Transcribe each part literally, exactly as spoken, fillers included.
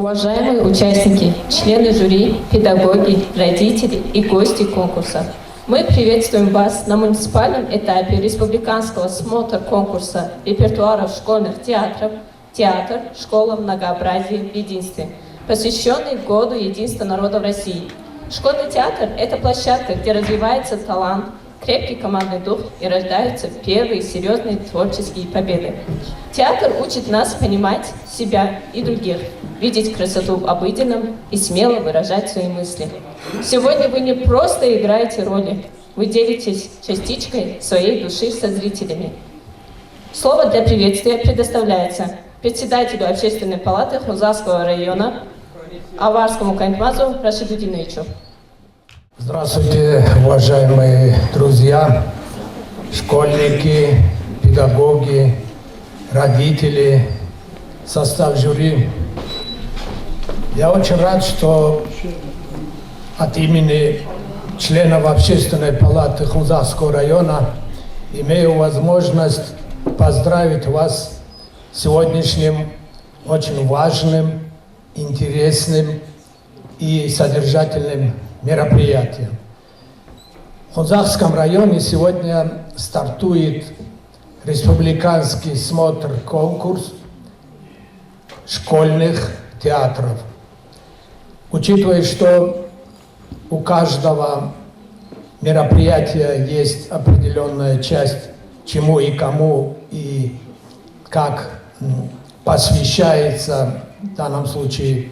Уважаемые участники, члены жюри, педагоги, родители и гости конкурса! Мы приветствуем вас на муниципальном этапе республиканского смотра конкурса репертуаров школьных театров «Театр — школа многообразия в единстве», посвящённый Году единства народов России. Школьный театр — это площадка, где развивается талант, крепкий командный дух и рождаются первые серьёзные творческие победы. Театр учит нас понимать себя и других, видеть красоту в обыденном и смело выражать свои мысли. Сегодня вы не просто играете роли, вы делитесь частичкой своей души со зрителями. Слово для приветствия предоставляется председателю Общественной палаты Хунзахского района Аварскому Кантмазу Рашидудиновичу. Здравствуйте, уважаемые друзья, школьники, педагоги, родители, состав жюри. Я очень рад, что от имени членов Общественной палаты Хунзахского района имею возможность поздравить вас с сегодняшним очень важным, интересным и содержательным мероприятием. В Хунзахском районе сегодня стартует республиканский смотр-конкурс школьных театров. Учитывая, что у каждого мероприятия есть определённая часть, чему и кому и как посвящается в данном случае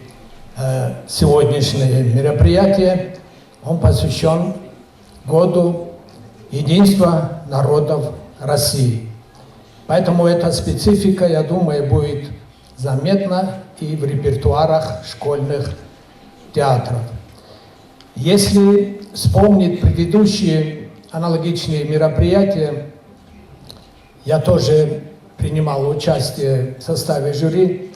сегодняшнее мероприятие, он посвящён Году единства народов России. Поэтому эта специфика, я думаю, будет заметна и в репертуарах школьных театров. Если вспомнить предыдущие аналогичные мероприятия, я тоже принимал участие в составе жюри,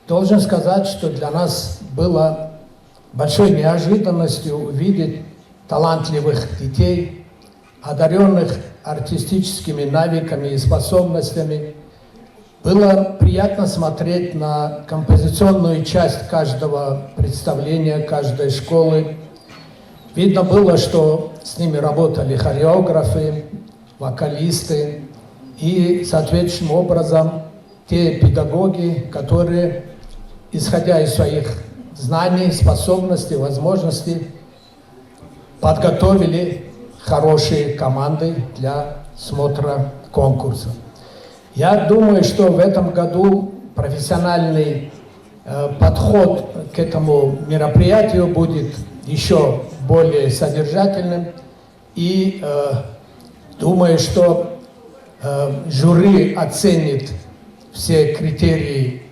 должен сказать, что для нас было большой неожиданностью увидеть талантливых детей, одарённых артистическими навыками и способностями. Было приятно смотреть на композиционную часть каждого представления, каждой школы. Видно было, что с ними работали хореографы, вокалисты и соответствующим образом те педагоги, которые, исходя из своих знаний, способностей, возможностей, подготовили хорошие команды для смотра конкурса. Я думаю, что в этом году профессиональный подход к этому мероприятию будет ещё более содержательным. И думаю, что жюри оценит все критерии,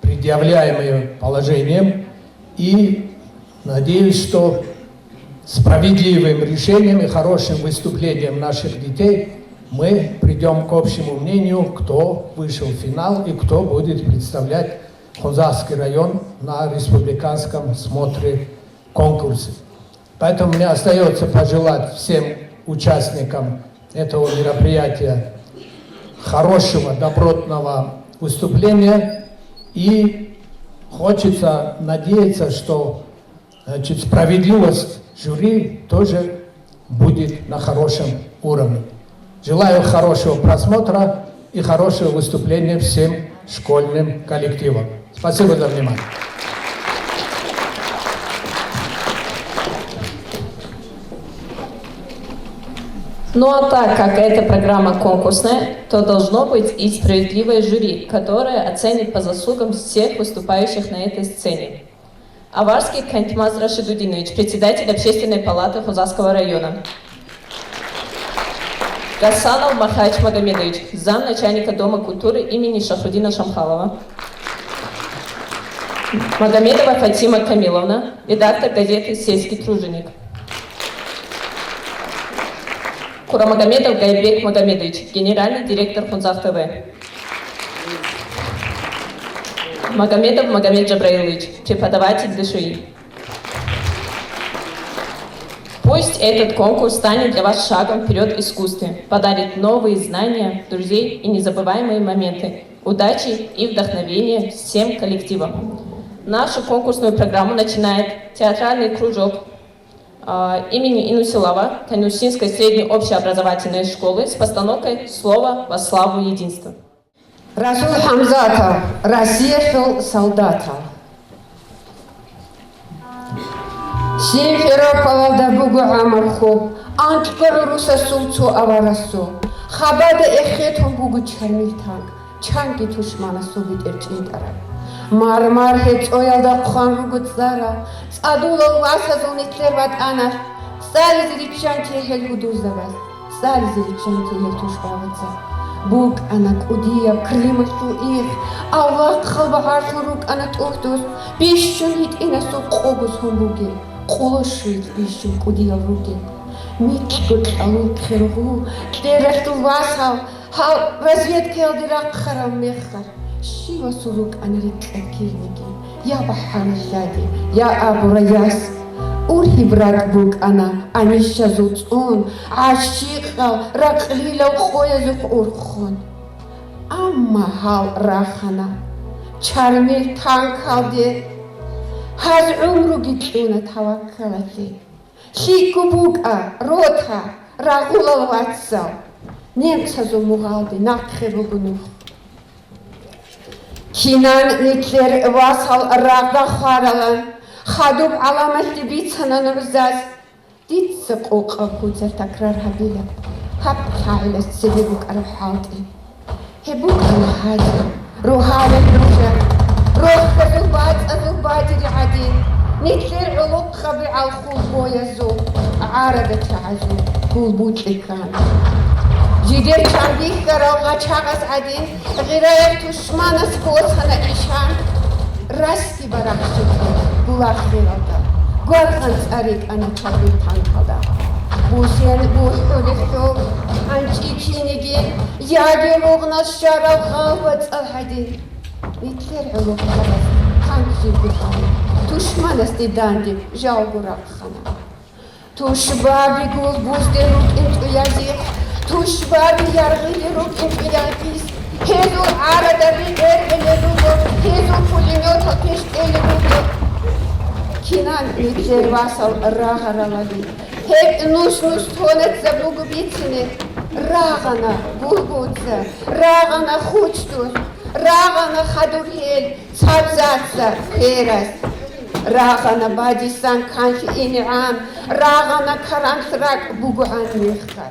предъявляемые положением, и надеюсь, что справедливым решением и хорошим выступлением наших детей мы придём к общему мнению, кто вышел в финал и кто будет представлять Хунзахский район на республиканском смотре конкурсе. Поэтому мне остаётся пожелать всем участникам этого мероприятия хорошего, добротного выступления. И хочется надеяться, что значит, справедливость жюри тоже будет на хорошем уровне. Желаю хорошего просмотра и хорошего выступления всем школьным коллективам. Спасибо за внимание. Ну а так как эта программа конкурсная, то должно быть и справедливое жюри, которое оценит по заслугам всех выступающих на этой сцене. Аварский Кантмаз Рашидудинович, председатель Общественной палаты Хунзахского района. Гасанов Махач Магомедович, замначальника Дома культуры имени Шахрудина Шамхалова. Магомедова Фатима Камиловна, редактор газеты «Сельский труженик». Курамагомедов Гайбек Магомедович, генеральный директор Хунзах ТВ. Магомедов Магомед Джабраилович, преподаватель ДШИ. Пусть этот конкурс станет для вас шагом вперёд в искусстве, подарит новые знания, друзей и незабываемые моменты. Удачи и вдохновения всем коллективам! Нашу конкурсную программу начинает театральный кружок, а, имени Инусилава Танюсинской средней общеобразовательной школы с постановкой «Слово во славу единства». Расул ХӀамзатов, Россиялъул солдатал. Симферополалда буго гӀамар хоб, анкьго гӀурусасул цо аварасул. Хабада эхетун буго чармил танк, чанги тушманасул бетӀер чӀинтӀараб. Мармар гьецӀоялда хъван руго цӀара, цӀадулал васазул нилъер ватӀаналъ, цӀализе риччан тегьел гьудулзабаз. ЦӀализе риччанте гьел тушбабаца. БукӀана кӀудияб Крымалъул их, авлахъал багьарлъун рукӀана тӀухьдус, бищун гьитӀинасул къогос гьун бугел, къоло щуялъ бищун кӀудиял ругел. Микьго кьалул хиргъу, кьералъул васал, гьал разведкаялде рахъараб мехалъ, щивасул рукӀана рикӀкӀад кирниги, я бахӀаралъади, я абурай яс. Ургьиб ракӀ букӀана, анищазул цӀун, гӀащикъал, ракълилал къоязухъ урхъун. Амма гьал рахана чармил танкалде, гьаз гӀумруги кьуна таваккалалъе. ЛъикӀго букӀа, рота, рагъулал вацал, немцазул мугъалде нахъе буго нух. Кинан нилъер васал рагъда хваралан, хадуб гӀаламалъе бицана нугӀзаз. Дица къокъаб куцалъ такрар гьабила гьаб лъагӀелас цебе букӀараб хӀалтӀи. Гьеб букӀана гьади, рогьалил ружа, рохьазул бацӀазул бадири гӀадин, нилъер гӀолохъаби гӀалхул боязул гӀарада чагӀазул гулбукьи ккана. Жидер чан бихьарал гъачагъаз гӀадин, гъираяб тушманас босана ишан, расги барахщитӀе булахъиралда, гваргъан цӀар рикӀана чагӀил танкалда. Бусен бухӀулелъул гьанчӀи кинигин, яги гьугънал щарал гъав вацӀал гьадин. Нилъер гӀолохъабаз танк жиб бихьана, тушманасде данде жалго рахъана. Тушбаби гулбузде рукӀин цӀуязихъ, тушбаби яргъили рукӀин цӀуязихъ, гьезул гӀарадаби гӀергӀилел руго, гьезул пулеметал пеш кӀелеб буго. Кинан нилъер васал рагъаралали, гьеб нус-нус тонатзаб буго бицине. Рагъана гулбузда, рагъана хучдуз, рагъана хадур гьел, цабзаца кверас. Рагъана бадисан канлъи инегӀан, рагъана каранлъ ракӀ бугогӀан мехалъ.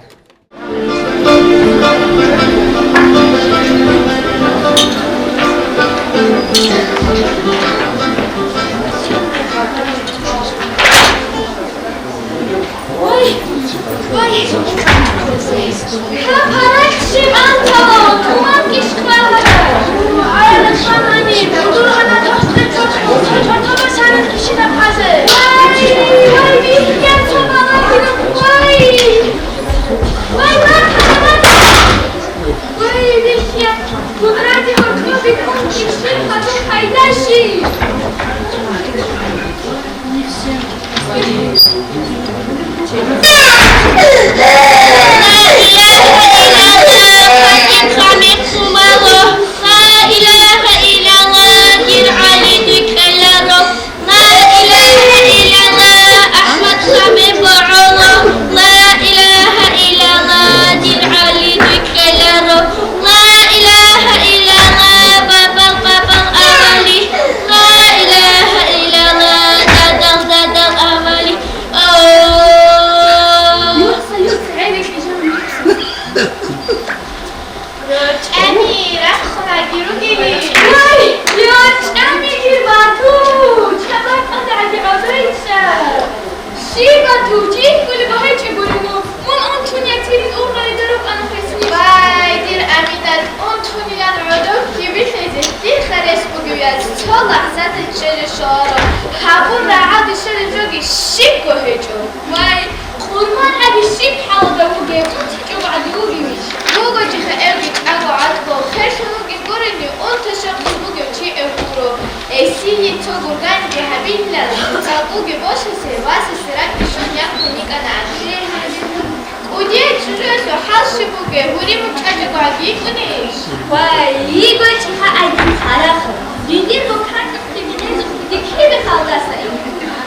Ой, ой, гьаб гьаракь щиб антала, туманги шквагьара. Ай, Расулани, гьудур ана тохтер чорхол, чорхол санан кишина пазе. Ай, ай, бихья цо балагьун, ай. Ай, на, на, на. Ай, бихья, гудради гьоркьоби кун кишин хадуб хайдаши. Ла илагьа иллаллагь, бабал, бабал авали. Ла илагьа иллаллагь, дадал, дадал авали. О! РорчӀами рахъунаги ругели. Ай, рорчӀами гьир бату, чабакъадаги гӀодойчӀа. Щиб бату, чиккули багьичӀеб гурину, мун унтун ятирин ургъарида рукъана хвесни. Вай, дир Аминат, унтунилан гӀодов кибилъизе дихъа рес бугев яц, цо лахӀзаде чӀезе щоларо, гьабун рагӀалде щвезе жоги щибго гьечӀо. Вай, Къурбан аби щиб хӀалда вугев, унтичӀого гӀаги вугевищ? Вуго чиха эвги чӀаго гӀатӀго, херлъун вугин гурони, унта-щокълъи бугев чи эв гуро. Эсие цо гурганги гьабилилан, цӀалгуги босизе, васасе ракӀги щун яхъун йикӀана гӀадин. КӀудияй чӀужуялъул хӀал щиб бугеб, гьури мун чӀаго гӀаги йикӀунищ? Вай, йиго чиха айдин хъараха, дидир букаркьухъги бинезухъги Кибе халдаса ин?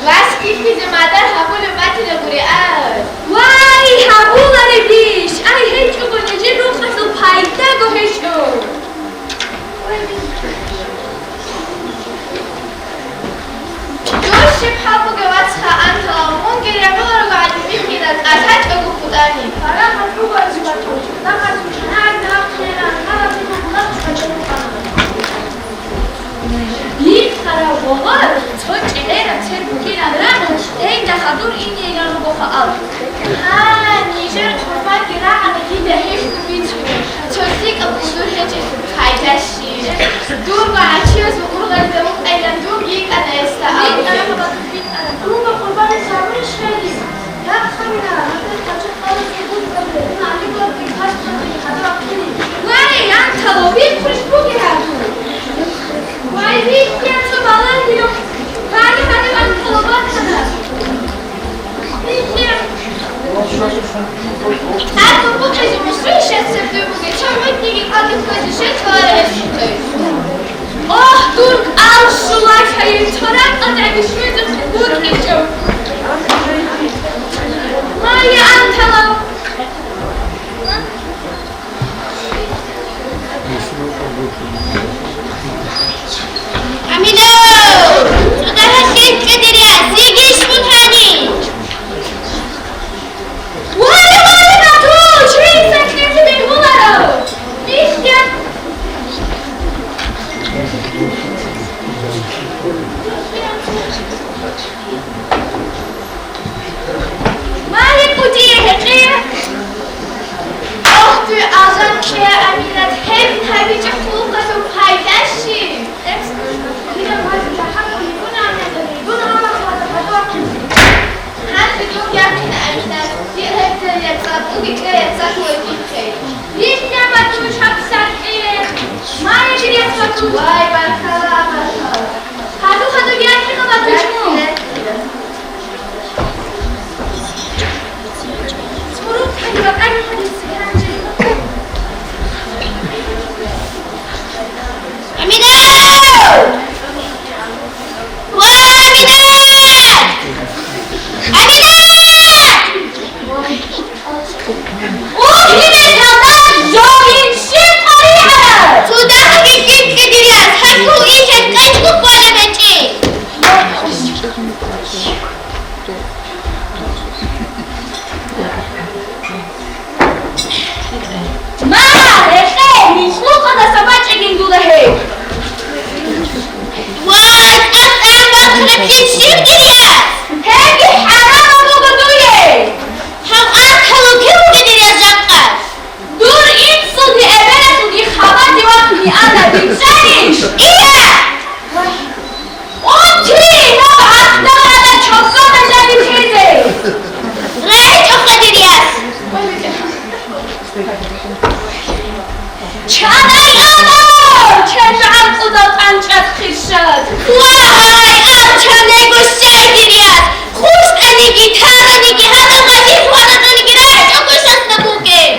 Вас кихьизе мадар гьабулеб батила гури ас. Вай, гьабуларебищ? Ай, гьечӀого, нижер рукъалъул пайдаго гьечӀо. Дур щиб хӀал бугеб, вацха Анхал, мунги регӀула руго гӀадибихьила, кӀалъачӀого хутӀани. Гьарахъ гьатӀуба, Азиматов, дагьаб жанагӀи рахъинегӀан, гьараб буго гунагь чӀвачӀарухъана. Бихъарав гъоло цо чӀегӀераб цер букӀинан рагӀун, гьенда хадур инейилан ругоха аб. Гьа, нижер къурбанги рагӀана дида гьелъул бицунеб, цо лъикӀаб гьудул гьечӀелъул пайда щиб? Дурго гӀачиясул ургъалида вукӀайилан дун йикӀана гьесда абуге. Дунго къурбанас гьабурищ гьелин? Рахъ гьабила, гьанже пача къалазе гургъабила, дун гӀалимлъабги паччахӀги гьадур ахъилин. Вай, Анхал, вихъулищ бугеб гьадур? Вай, вихья цо балагьило. Гьари, гьари, Анхал, батана. Вихья. Гьадур бухъизе мусрищ гьесеб дуй бугеб, цо гӀудниги къаги кквезе щай кколареб гьесухъе? Ох, дур кӀал щулалъайин, цо ракӀалдеги щвезухъе букӀинчӀо. Вай, Анхал! Аминат! ЦӀудагьалъе кьедирияс, зигищ мун гьаниб? Вай, вай, бату, чи сахлъизе бегьуларо? Бихья! Малик, кӀудияй гьекъе! Ох, дуй азан кье, Аминат, гьеб гьабичӀеб хъулухъалъул пайда щиб? Гьанже дун яхъин, Аминат, дир гьеб яцӀа буги кье яцӀа бугин хъе. Дихъ я бату шаб саркье. Малик, дир яцӀа бату. Вай, баркала, баркала. Хадур, хадур, яхъин бату чӀун. Аминат! Вай, Аминат! Аминат! Ух, гьеб гьалда жо инщин къаригӀара! Цо дагьаб гьикъи, дир яс, гьаб хьул ичӀел къечӀго кколеб гьечӀи! Ма, рекъе, нилъ лукъадаса бачӀигин дула гьеб. Вай, тӀад-тӀад бахъараб гьеб щиб, дир яс? Гьебги хӀарамаб буго дуе. Гьав Анхал вугев вугев, дир яс, жакъа? Дур инсулги эбелалъулги хабаде вахъине ана, бичӀчӀанищ? Ия! Унти, гьаб гӀахьдал гӀадаб чорхода жаниб лъезе! РагӀичӀоха, дир яс! Чан айгъала! Чан гӀанкъудал тӀанчӀад хирщад! Вагь, аб чанего щай, дир яс! ХъущтӀаниги, тараниги, гьадал гъадин хвараданиги рагӀичӀого щасда бугеб!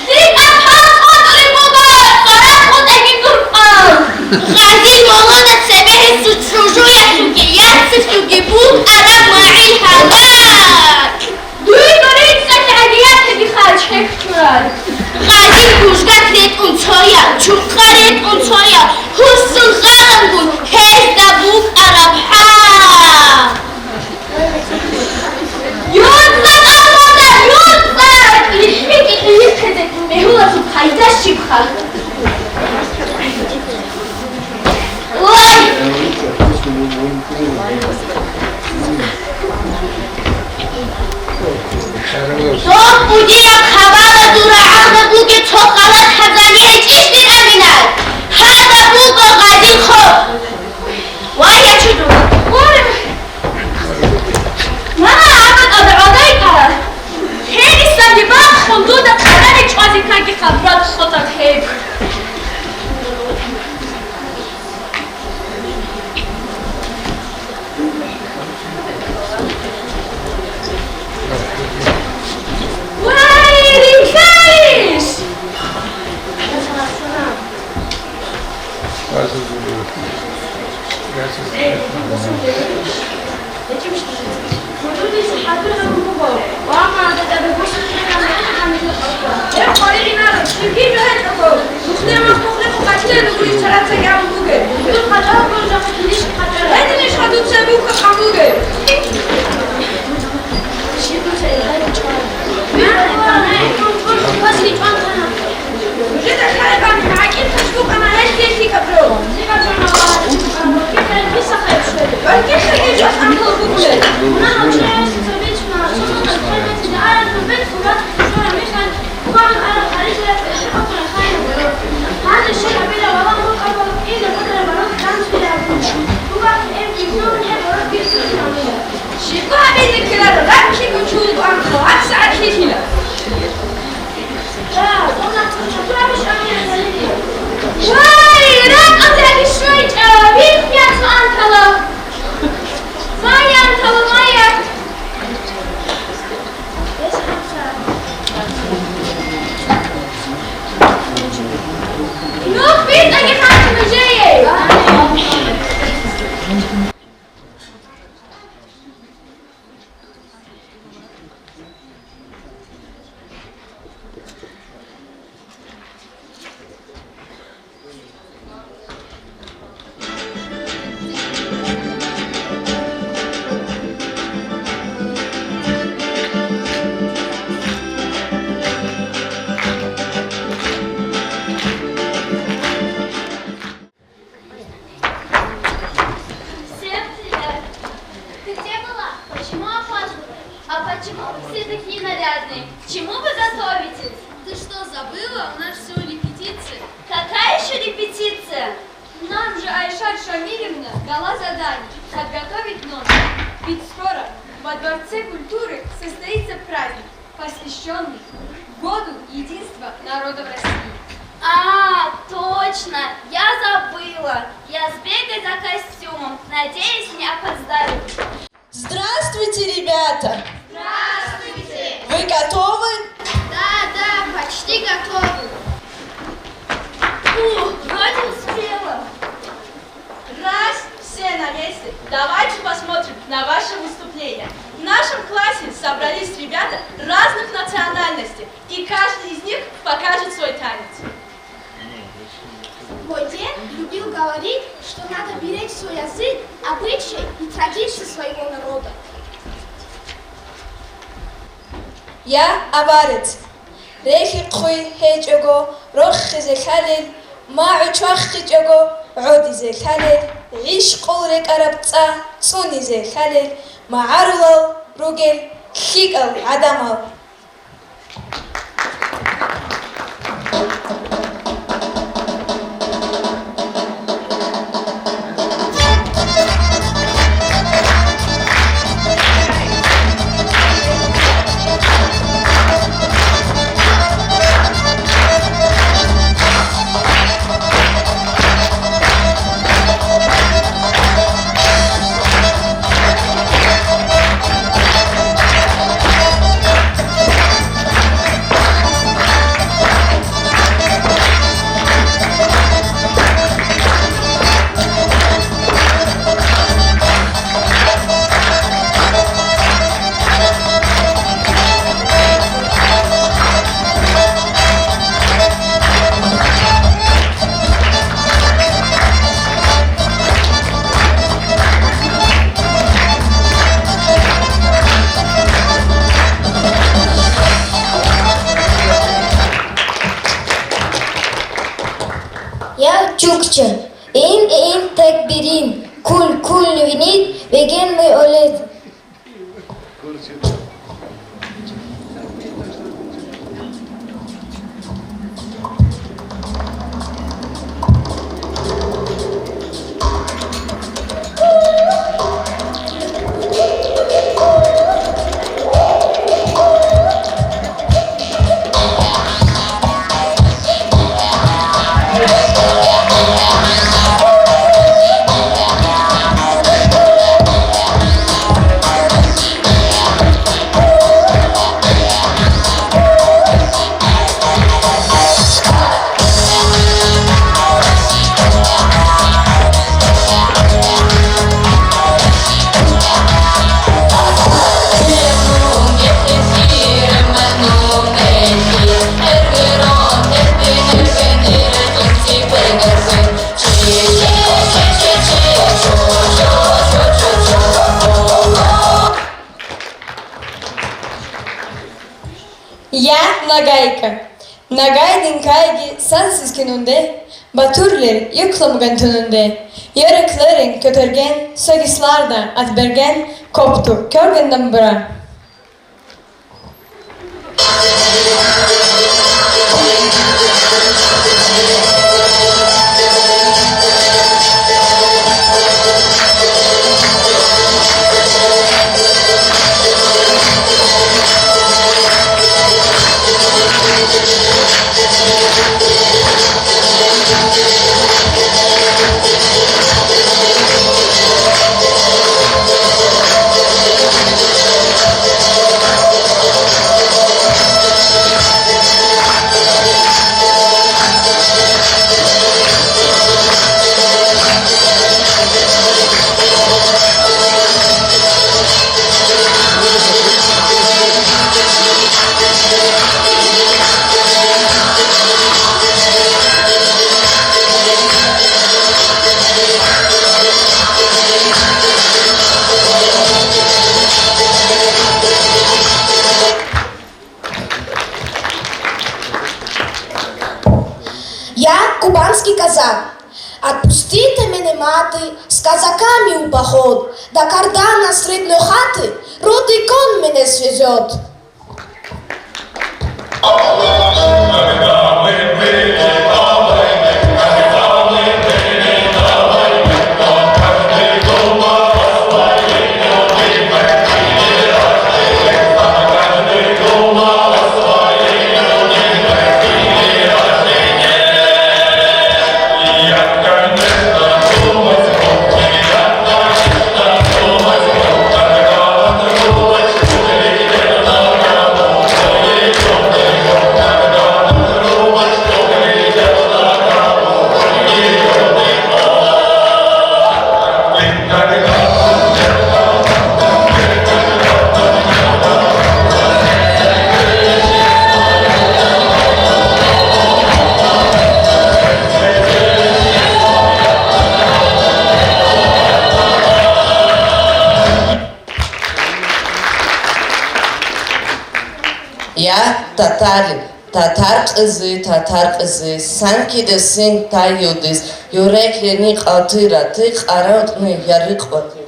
Дир ахӀвал къотӀулеб буго, цӀарахъ къотӀаги дур кӀал. Гъадин молода цебе гьесул чӀужуялъулги яцалъулги букӀараб магӀил гьалак. Дуего рицӀцӀалъи гӀагиятаги хъачӀ хӀехьчӀурал. Гъадин гужгат ретӀун цоял, чукъа ретӀун цоял, гьурсун гъалангун гьезда букӀараб хӀал. ЮрцӀа, къалмадан, юрцӀа! КӀихӀи-кӀихӀи йихъизе бегьуласул пайда щибха? Ой! Доб кӀудияб хабала дур рагӀалда бугеб цо халат хӀазани гьечӀищ, дир Аминат? Гьадаб буго гъадин хоб! Вай, я чуду! Мама, абад абе гӀодайкара! Гьениса дибахъун дуда къадари чӀвазе ккаги хабрат хутӀар гьеб. Вай, Гьедин иш хадуб цебухъе къабуле. Нужеда хъайбан гӀакӀил ташбукъана гьелъ-гьелъи капро. Валкьиса гьечӀо анкал бугулел. Щибго гьабизе ккеларо, ракӀлъи гучулеб анкал, гьабсагӀат лъикӀила. Вай, ракӀалдаги щвечӀо, вихъ яцӀу анкала! Мая, анкала, мая! Нух битӀаги хъанчи нужее! Всем привет! Ты где была? Почему опаздываешь? А почему вы все такие нарядные? К чему вы готовитесь? Ты что, забыла? У нас всё репетиция. Какая ещё репетиция? Нам же Айшат Шамилевна дала задание подготовить номер. Ведь скоро во Дворце культуры состоится праздник, посвящённый Году единства народов России. А, точно! Я забыла! Я сбегаю за костюмом. Надеюсь, не опоздаю. Здравствуйте, ребята! Здравствуйте! Вы готовы? Да, да, почти готовы. О, вроде успела. Раз все на месте, давайте посмотрим на ваше выступление. В нашем классе собрались ребята разных национальностей, и каждый из них покажет свой танец. Мой дед любил говорить, что надо беречь свой язык, обычаи и традиции своего народа. Я аварец! Рехихъуй гьечӀого рохизе лъалел, магӀу чвахичӀого гӀодизе лъалел, гӀищкъул рекӀараб цӀа цӀунизе лъалел, магӀарулал ругел лъикӀал гӀадамал. Я чукча, ин-ин такбирин, кул-кул винит, веген мый олез. Я нагайка. Нагайдин кайги сан сискинунде, батурлер юкламган тунунде, йорек лерин кётерген, согисларда атберген, копту кёрган дамбура. Я кубанский казак. Отпустите мене, мати, с казаками в поход. До кардана средной хаты рудый конь мене свезёт. Я татарин. Татар кьизи, татар кьизи, санкидасин тайилдис, юрекъ яни къалтирати, къаравтӀни ярихъ вати.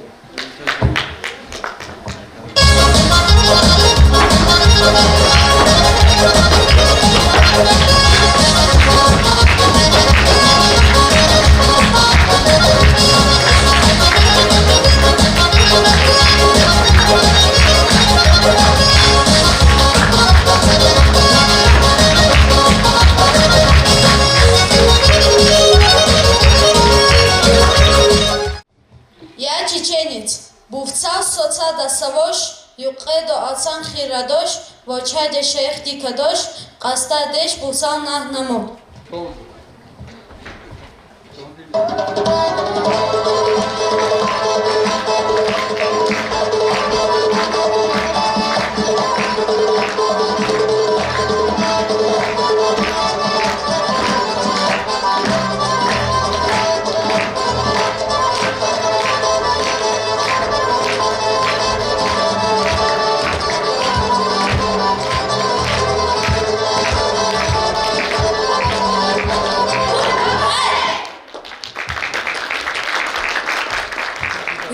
Я чеченец, бувцал соцада савош, юкъедо алцан хир радош, вочаде шейх дикадош, къасда деш бувцал нагь намуд.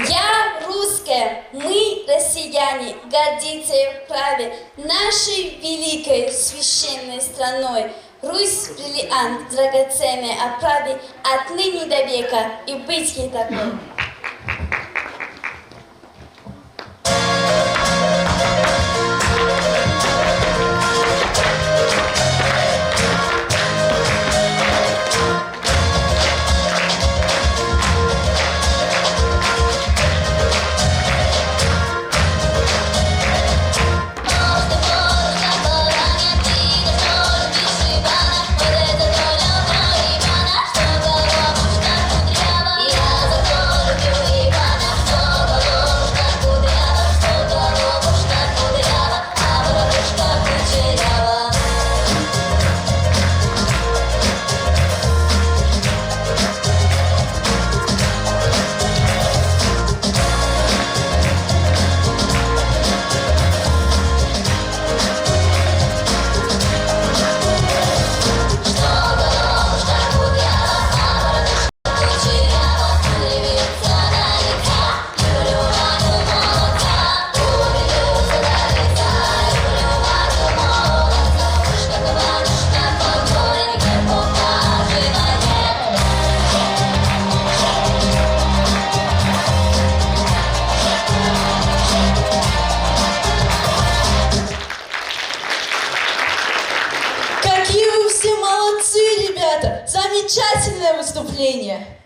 Я русская, мы, россияне, гордимся праве нашей великой священной страной. Русь — бриллиант, драгоценной оправе, отныне до века и быть ей такой. Замечательное выступление!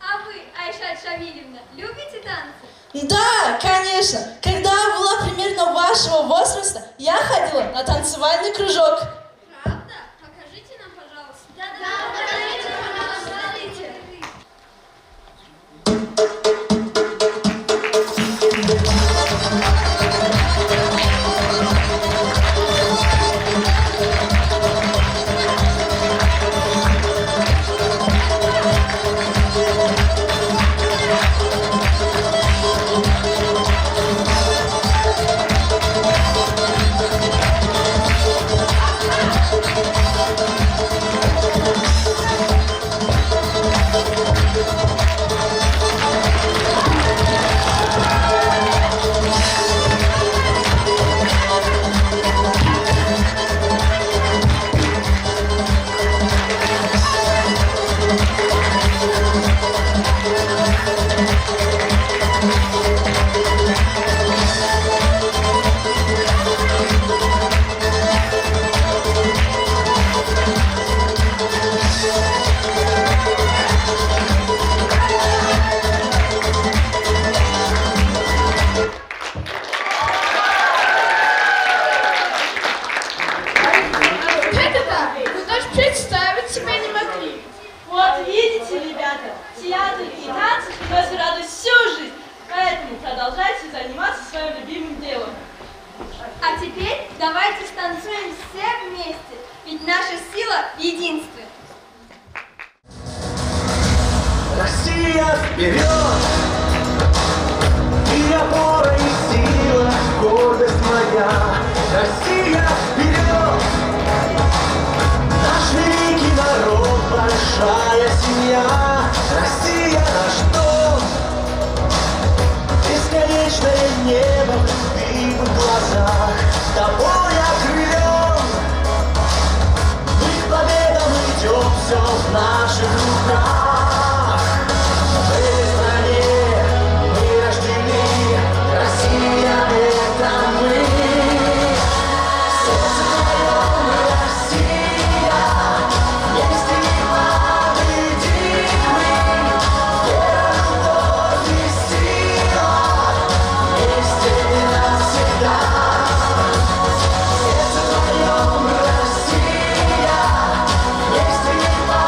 А вы, Айшат Шамилевна, любите танцы? Да, конечно. Когда я была примерно вашего возраста, я ходила на танцевальный кружок. Правда? Покажите нам, пожалуйста. Да, да, покажите, пожалуйста. Смотрите. Вот это да! Вы даже представить себе не могли. Вот видите, ребята, театр и танцы приносят радость всю жизнь, поэтому продолжайте заниматься своим любимым делом. А теперь давайте станцуем все вместе, ведь наша сила в единстве. Россия, вперед! Ты опора и сила, гордость моя. Россия, вперед! Наш великий народ, большая семья. Россия, наш дом. Бесконечное небо в любимых глазах. Тобой окрылён. Мы к победам идём, всё в наших руках. В этой стране мы рождены, Россия — это мы. В сердце твоём Россия, вместе непобедимы. Вера, любовь и сила, вместе навсегда. В сердце твоём Россия, вместе непобедимы.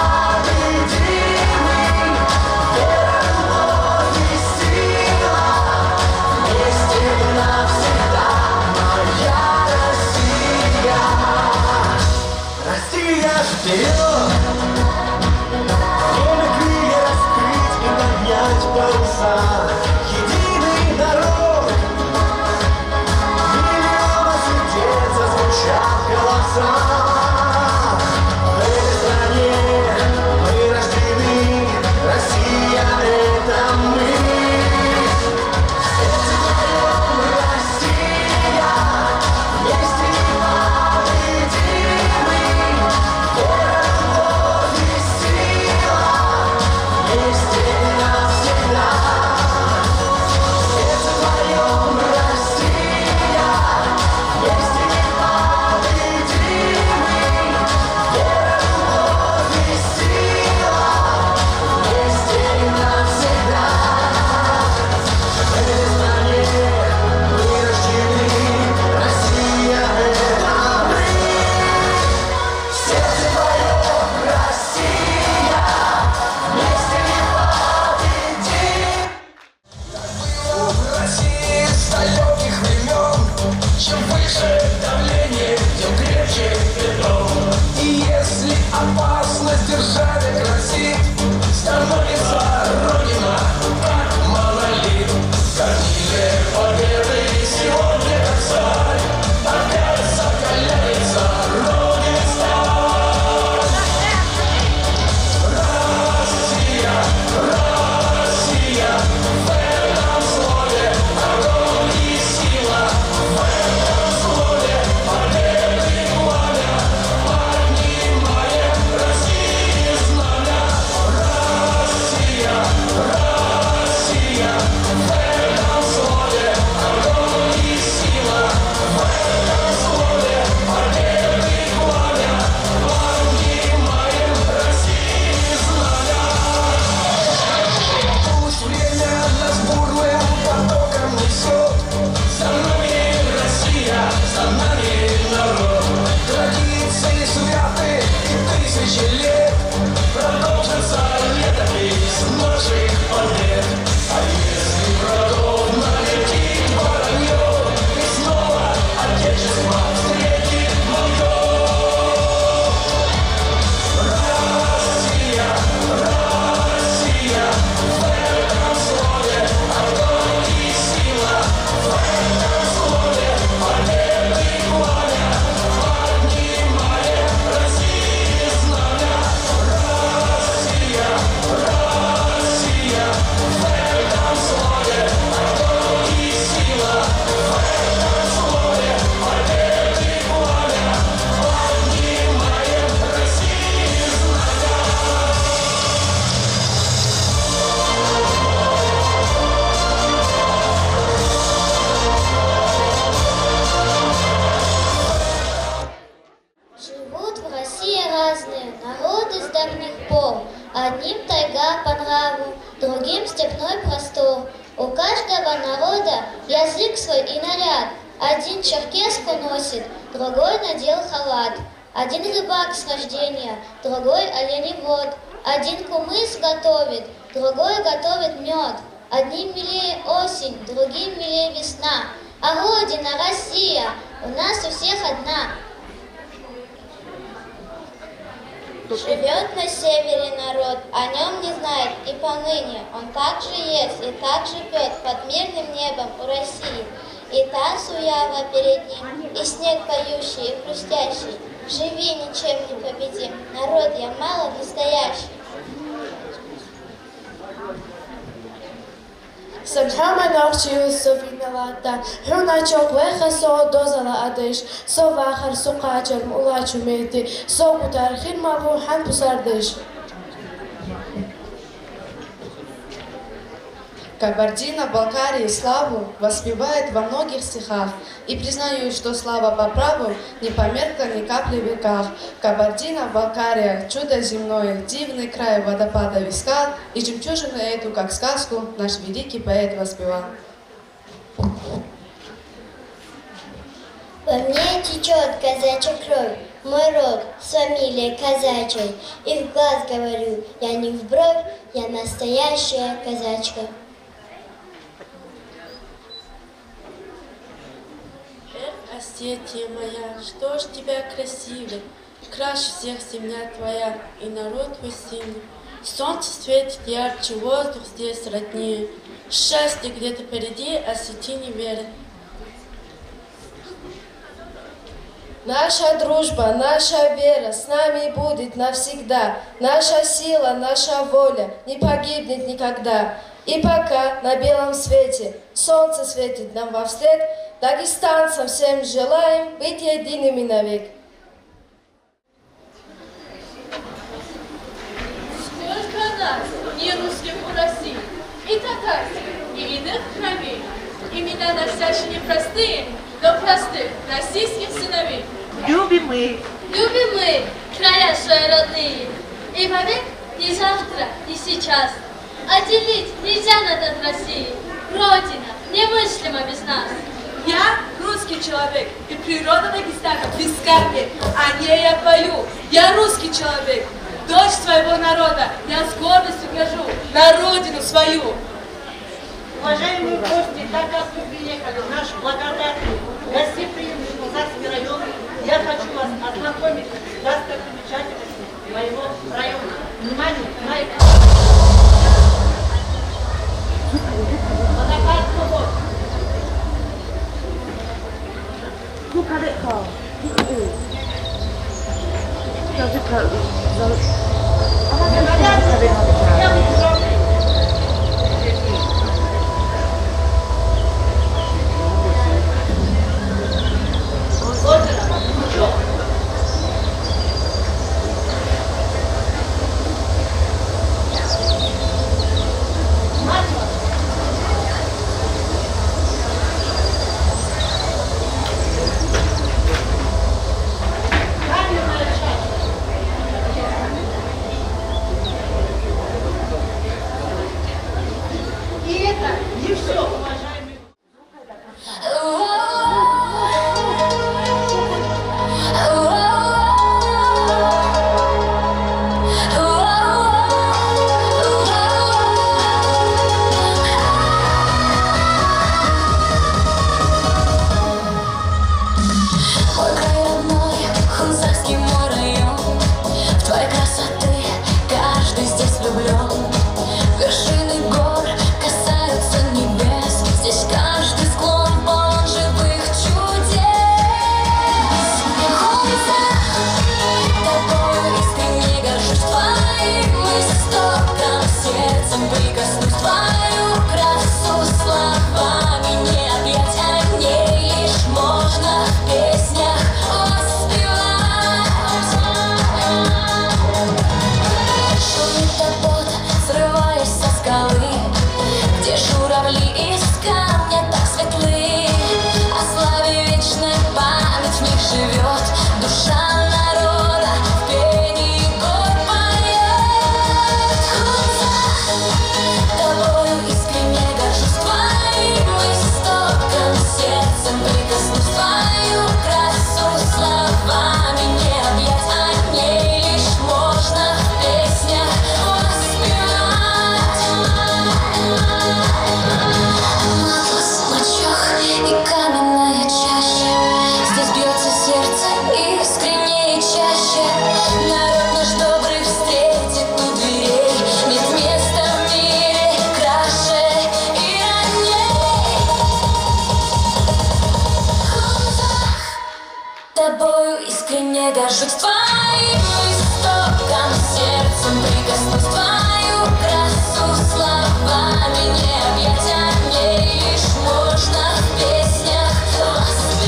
Один черкеску носит, другой надел халат. Один рыбак с рождения, другой оленевод. Один кумыс готовит, другой готовит мед. Одним милее осень, другим милее весна. А Родина, Россия, у нас у всех одна. Живет на севере народ, о нем не знает и поныне. Он также ест и также пьет под мирным небом у России. И та Суява перед ним, и снег поющий, и хрустящий. Живи, ничем не победим, народ я мало настоящий. Сан хӀаман ахчиюс софиналатта, хӀуначо веха со дозала адеш, со вахар сухъачар мулачу мети, со кутар хирмагу хӀан пусардеш. Кабардино-Балкарии славу воспевает во многих стихах, и признаю, что слава по праву не померкла ни капли в веках. Кабардино-Балкария, чудо земное, дивный край водопадов и скал, и жемчужину эту, как сказку, наш великий поэт воспевал. Во мне течет казачья кровь, мой род с фамилией казачьей, и в глаз говорю, я не в бровь, я настоящая казачка. Эх, Осетия моя, что ж тебя красивее, краше всех земля твоя и народ твой сильный. Солнце светит ярче, воздух здесь роднее. Счастье где-то впереди, осетине веры. Наша дружба, наша вера с нами будет навсегда. Наша сила, наша воля не погибнет никогда. И пока на белом свете солнце светит нам во вслед, дагестанцам всем желаем быть едиными навек. Сколько нас, не русских у России, и татарских, и иных кровей. Имена носящие непростые, но простых российских сыновей. Любим мы. Любим мы края свои родные. И вовек, не завтра, не сейчас. Отделить нельзя нас от России. Родина немыслима без нас. Я русский человек, и природа Дагестана близка мне. О ней я пою. Я русский человек, дочь своего народа. Я с гордостью гляжу на родину свою. Уважаемые гости, так как вы приехали в наш благодатный, гостеприимный Кузахский район, я хочу вас ознакомить с достопримечательностями моего района. Внимание, на экран. Водопад Кубок. Тобою искренне горжусь, твоим истокам сердцем прикоснусь, твою красу словами не объять, о ней лишь можно в песнях воспевать.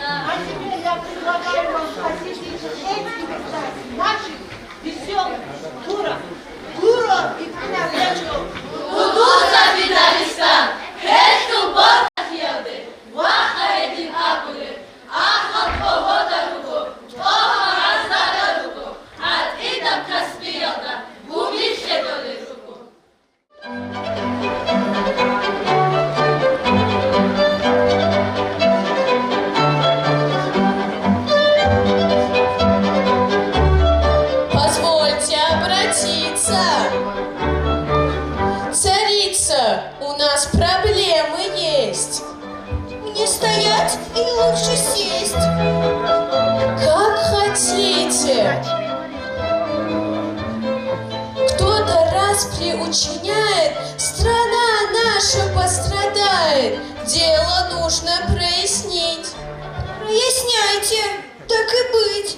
А теперь я предлагаю вам посетить эти места наших весёлых гуров, гуров и князёчков. Гьудулзаби Дагъистан, гьелъул борхатиялде вахъа гьедин абулеб, ахал къогьода руго, тӀогьал гӀазада руго, гӀатӀидаб касбиялда гумихье долел руго. Позвольте обратиться. Царица, у нас проблемы есть. Мне стоять или лучше сесть? Как хотите. Кто-то распри учиняет, страна наша пострадает. Дело нужно прояснить. Проясняйте, так и быть.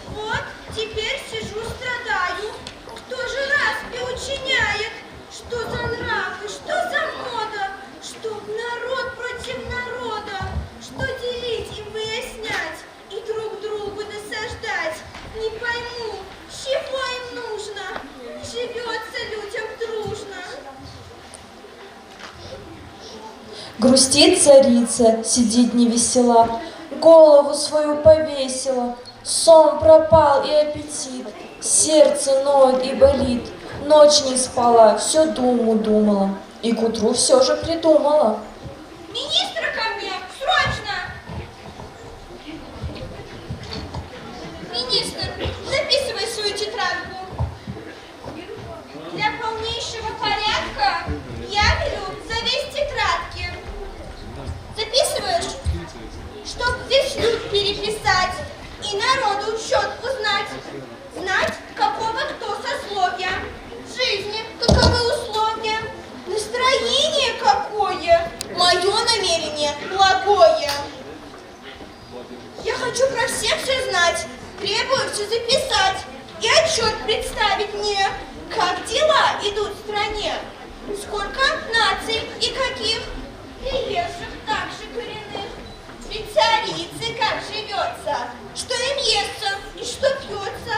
Вот теперь сижу, страдаю. Кто же распри учиняет? Что за нравы, что за мода? Чтоб народ против народа, что делить и выяснять, и друг другу досаждать? Не пойму, чего им нужно? Не живётся людям дружно. Грустит царица, сидит невесела, голову свою повесила. Сон пропал и аппетит, сердце ноет и болит. Ночь не спала, всё думу думала, и к утру всё же придумала. Министра ко мне, срочно! Министр, записывай свою тетрадку. Для полнейшего порядка я велю завести тетрадки. Записываешь? Чтоб весь люд переписать и народу счёт узнать. Знать, какого кто сословия, в жизни каковы условия, настроение какое, моё намерение благое. Я хочу про всех всё знать, требую всё записать и отчёт представить мне, как дела идут в стране, сколько наций и каких, приезжих, также коренных, при царице как живётся, что им естся и что пьётся.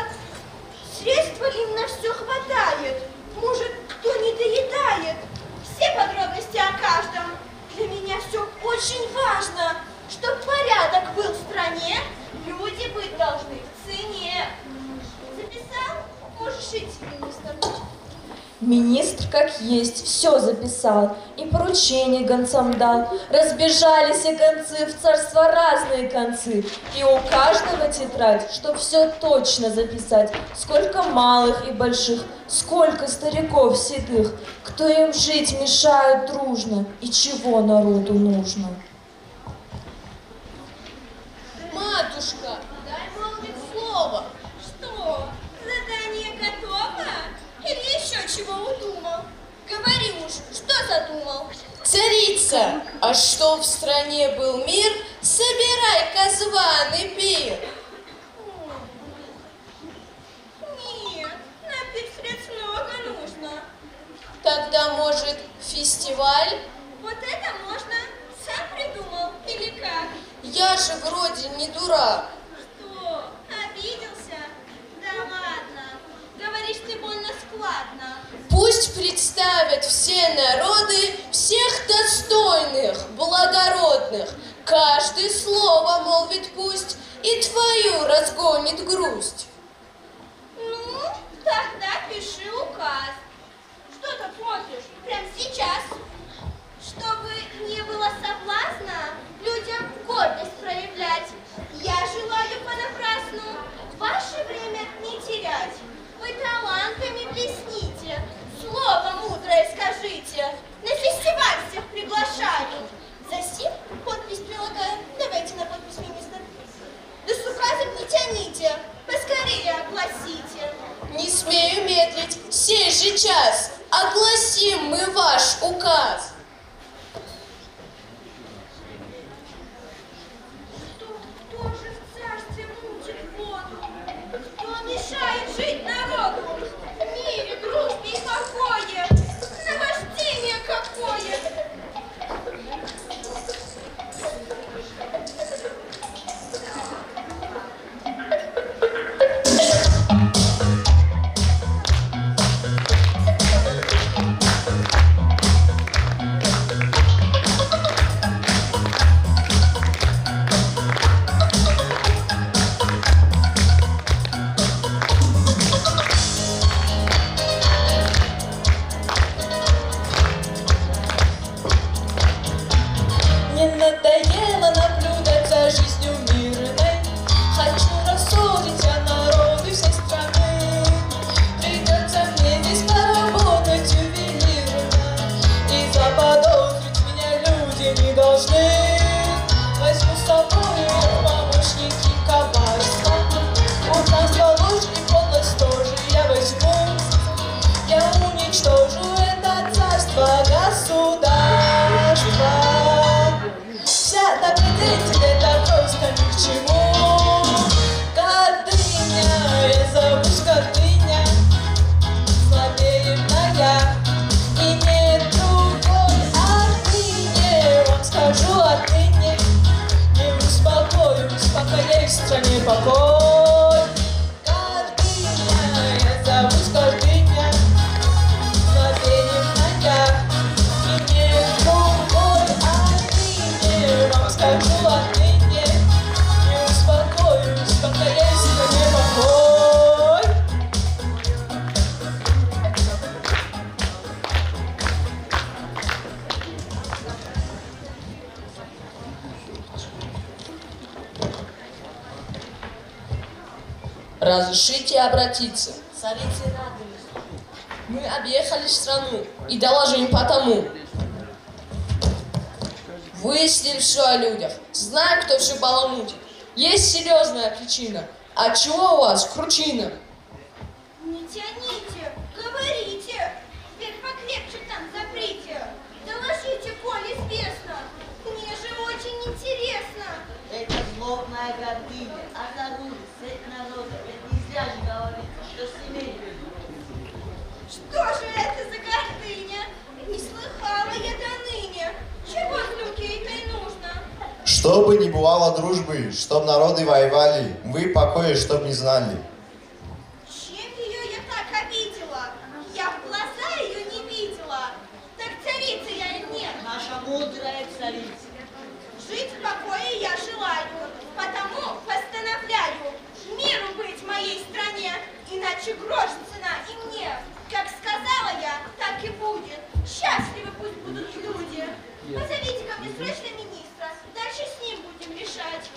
Средств ли им на всё хватает? Может, кто не доедает? Все подробности о каждом. Для меня всё очень важно, чтоб порядок был в стране, люди быть должны в цене. Записал? Можешь идти, министр. Министр, как есть, всё записал и поручение гонцам дал. Разбежались и гонцы в царства разные концы. И у каждого тетрадь, чтоб всё точно записать, сколько малых и больших, сколько стариков седых, кто им жить мешает дружно и чего народу нужно. Матушка, дай молвить слово. Что, задание готово? Или ещё чего удумал? Говори уж, что задумал? Царица, а чтоб в стране был мир, собирай-ка званый пир. Нет, на пир средств много нужно. Тогда, может, фестиваль? Вот это можно. Сам придумал или как? Я же вроде не дурак. Что, обиделся? Да ладно. Говоришь ты больно складно. Пусть представят все народы всех достойных, благородных. Каждый слово молвит пусть и твою разгонит грусть. Ну, тогда пиши указ. Что ты смотришь? Прямо сейчас. Чтобы не было соблазна людям гордость проявлять, я желаю понапрасну ваше время не терять. Вы талантами блесните, слово мудрое скажите. На фестивале Огласим мы ваш указ. Кто, кто же в царстве мутит воду? Кто мешает жить народу? В мире, дружбе и покое. Наваждение какое! Мне надоело наблюдать за жизнью мирной. Хочу рассорить я народы всей страны. Придётся мне здесь поработать ювелирно. И заподозрить меня люди не должны. Возьму с собой в помощники коварства. Упрямство, ложь и подлость тоже я возьму. Я уничтожу это царство, государство. Вся добродетель — это просто ни к чему. Гордыня, я зовусь гордыня, слабеемная. И нет другой отныне, вам скажу отныне, не успокоюсь, пока есть в стране покой. Гордыня, я зовусь гордыня, забеременная. И нет другой отныне, вам скажу отныне, не успокоюсь, пока есть в стране покой. Разрешите обратиться? Царица радуется. Мы объехали страну и доложим по тому. Выяснили всё о людях, знаем, кто всё баламутит. Есть серьёзная причина. Отчего у вас кручина? Не тяните, говорите. Дверь покрепче там заприте. Доложите, коль известно. Мне же очень интересно. Это злобная гордыня, она рушит сеть народа. Ведь не зря же говорится, что семей любит. Что же это за гордыня? Не слыхала я до ныне. Чего злюке этой нужно? Чтобы не бывало дружбы, чтоб народы воевали, вы покоя чтоб не знали. Чем её я так обидела? Я в глаза её не видела. Так царица я или нет? Наша мудрая царица. Жить в покое я желаю, потому постановляю миру быть в моей стране, иначе грош цена и мне. Как сказала я, так и будет. Счастливы пусть будут люди. Позовите ко мне срочно министра, дальше с ним будем решать.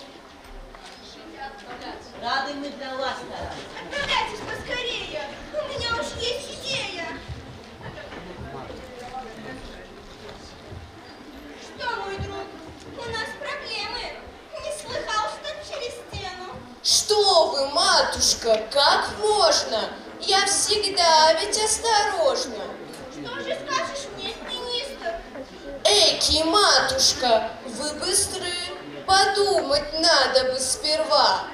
Рады мы для вас, стараться. Отправляйтесь поскорее, у меня уж есть идея. Что, мой друг, у нас проблемы. Не слыхал, что через стену? Что вы, матушка, как можно? Я всегда ведь осторожна. Что же скажешь мне, министр? Эки, матушка, вы быстры. Подумать надо бы сперва.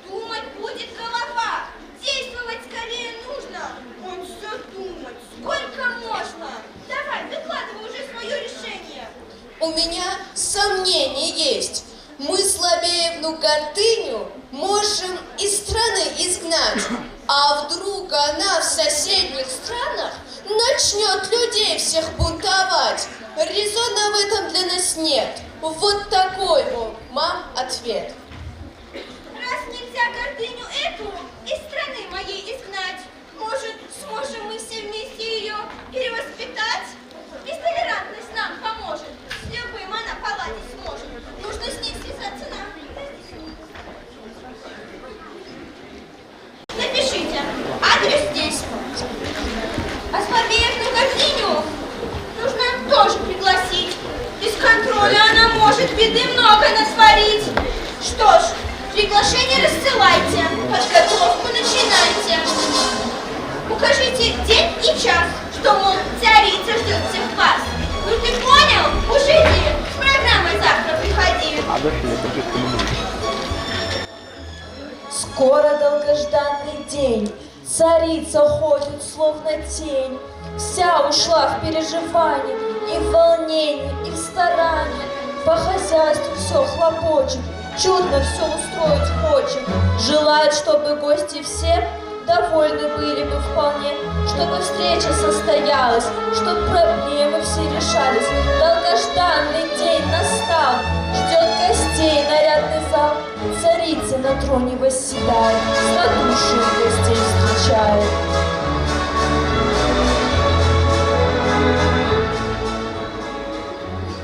Думать будет голова. Действовать скорее нужно. Он всё думать. Сколько можно? Давай, выкладывай уже своё решение. У меня сомнение есть. Мы слабеевну гордыню можем из страны изгнать. А вдруг она в соседних странах начнёт людей всех бунтовать? Резона в этом для нас нет. Вот такой вам ответ. Раз нельзя гордыню эту из страны моей изгнать, может, сможем мы все вместе её перевоспитать? Ведь толерантность нам поможет, с любым она поладить сможет. Нужно с ней связаться нам. Напишите, адрес здесь. А слабеевну гордыню нужно тоже пригласить. Без контроля она может беды много натворить. Что ж, приглашение рассылайте, подготовку начинайте. Укажите день и час. Что, мол, царица ждёт всех вас. Ну ты понял? Уж иди, с программой завтра приходи. Скоро долгожданный день. Царица ходит, словно тень. Вся ушла в переживания, и в волнении, и в старании. По хозяйству все хлопочет, чудно все устроить хочет. Желает, чтобы гости все довольны были бы вполне, чтобы встреча состоялась, чтоб проблемы все решались. Долгожданный день настал, ждёт гостей нарядный зал. Царица на троне восседает, с радушием гостей встречает.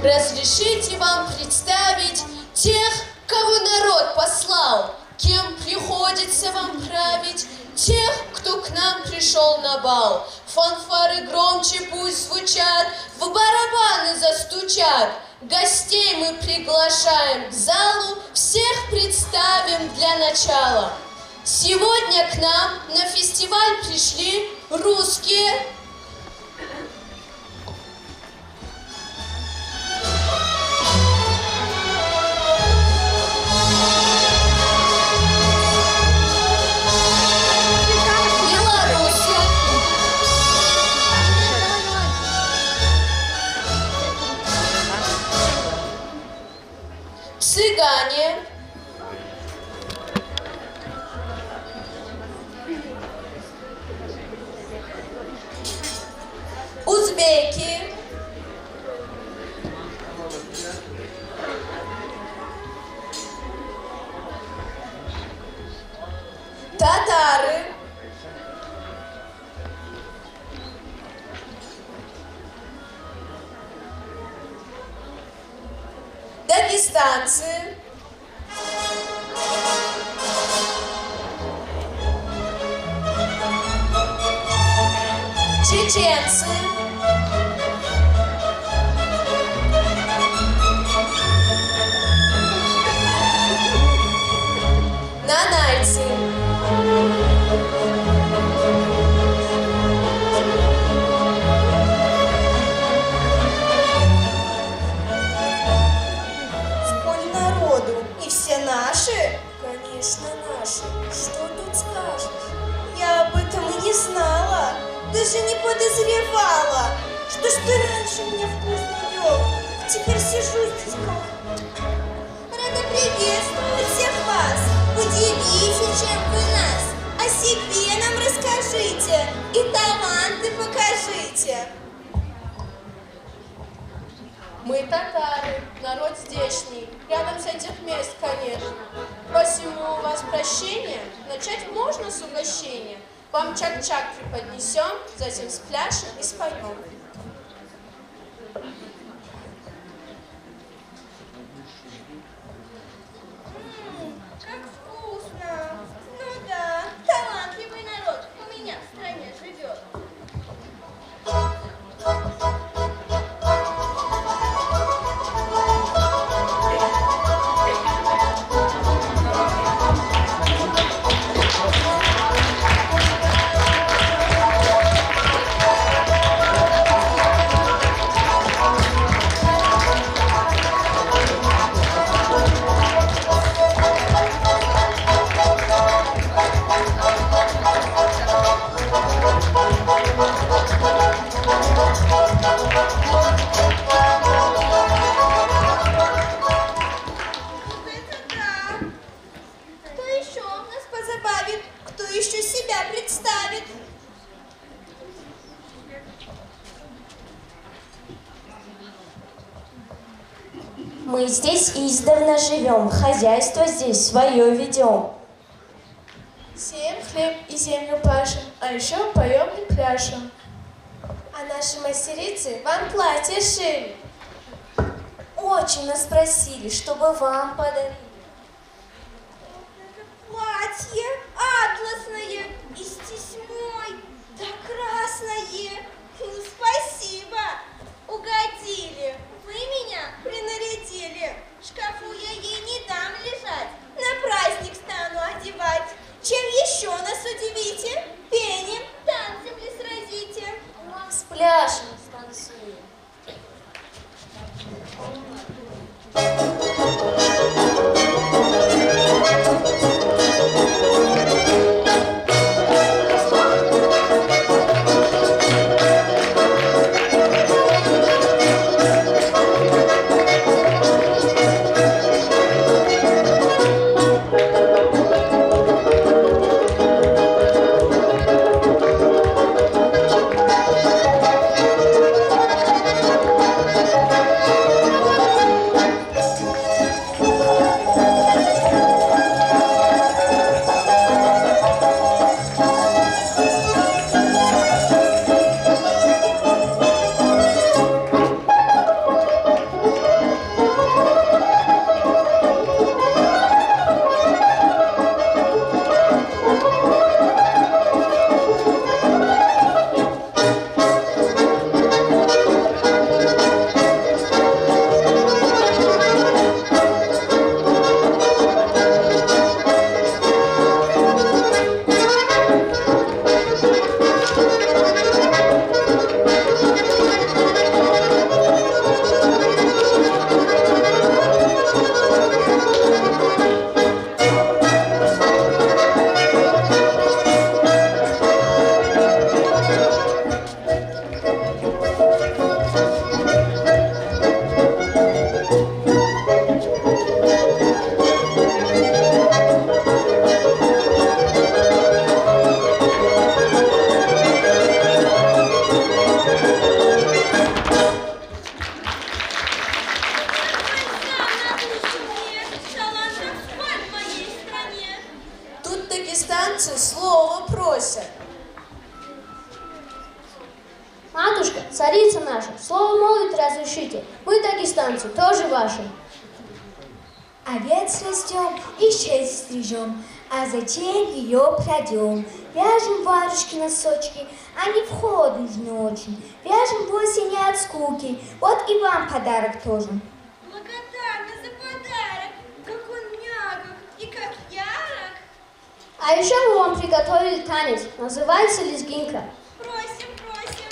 Разрешите вам представить тех, кого народ послал, кем приходится вам править, тех, кто к нам пришёл на бал. Фанфары громче пусть звучат, в барабаны застучат. Гостей мы приглашаем к залу, всех представим для начала. Сегодня к нам на фестиваль пришли русские Цыгане, узбеки, татары, дагестанцы, чеченцы, нанайцы. Сколь народу, и все наши? Конечно, наши. Что тут скажешь? Я об этом и не знала, даже не подозревала. Что ж ты раньше меня в кузню вёл? Теперь сижу здесь как... Рада приветствовать всех вас. Удивите, чем вы нас. О себе нам расскажите и таланты покажите. Мы татары, народ здешний, рядом с этих мест, конечно. Просим у вас прощения. Начать можно с угощения? Вам чак-чак преподнесём, затем спляшем и споём. М, как вкусно! Ну да, талантливый народ у меня в стране живёт. Вот это да! Кто ещё нас позабавит? Кто ещё себя представит? Мы здесь издавна живём, хозяйство здесь своё ведём. Сеем хлеб и землю пашем, а ещё поём и пляшем. А наши мастерицы вам платье шили. Очень нас просили, чтобы вам подарили. Платье атласное и с тесьмой, да красное. Ну, спасибо, угодили. Вы меня принарядили. В шкафу я ей не дам лежать. На праздник стану одевать. Чем ещё нас удивите? Пением, танцем ли сразите? Слово молвить разрешите, мы, дагестанцы, тоже ваши. Овец растём и шерсть стрижём, а затем её крадём. Вяжем варежки, носочки, они в холод нужны очень. Вяжем вовсе не от скуки, вот и вам подарок тоже. Благодарна за подарок, как он мягок и как ярок. А ещё мы вам приготовили танец, называется лезгинка. Просим, просим.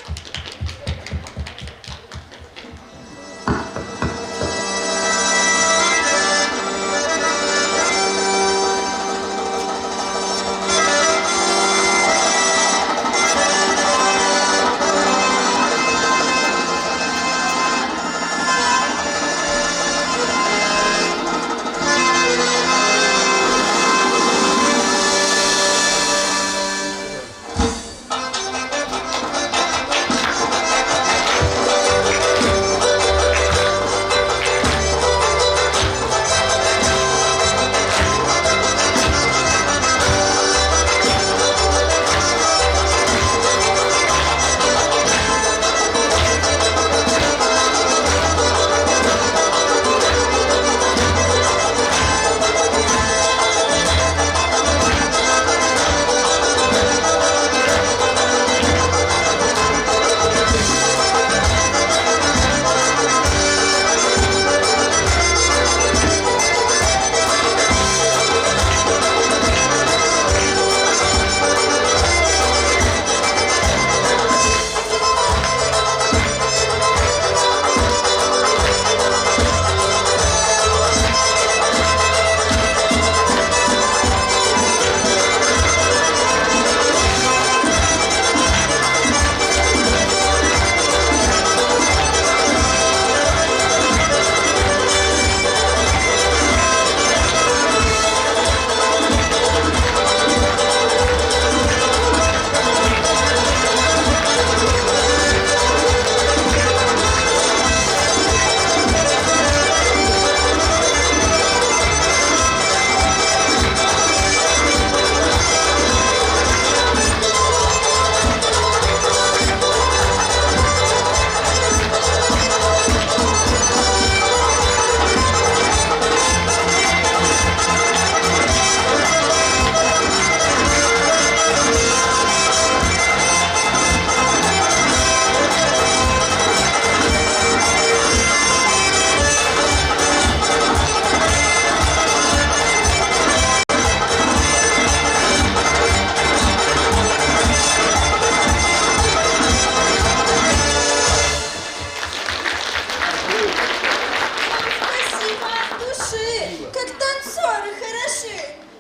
Спасибо от души, как танцоры хороши.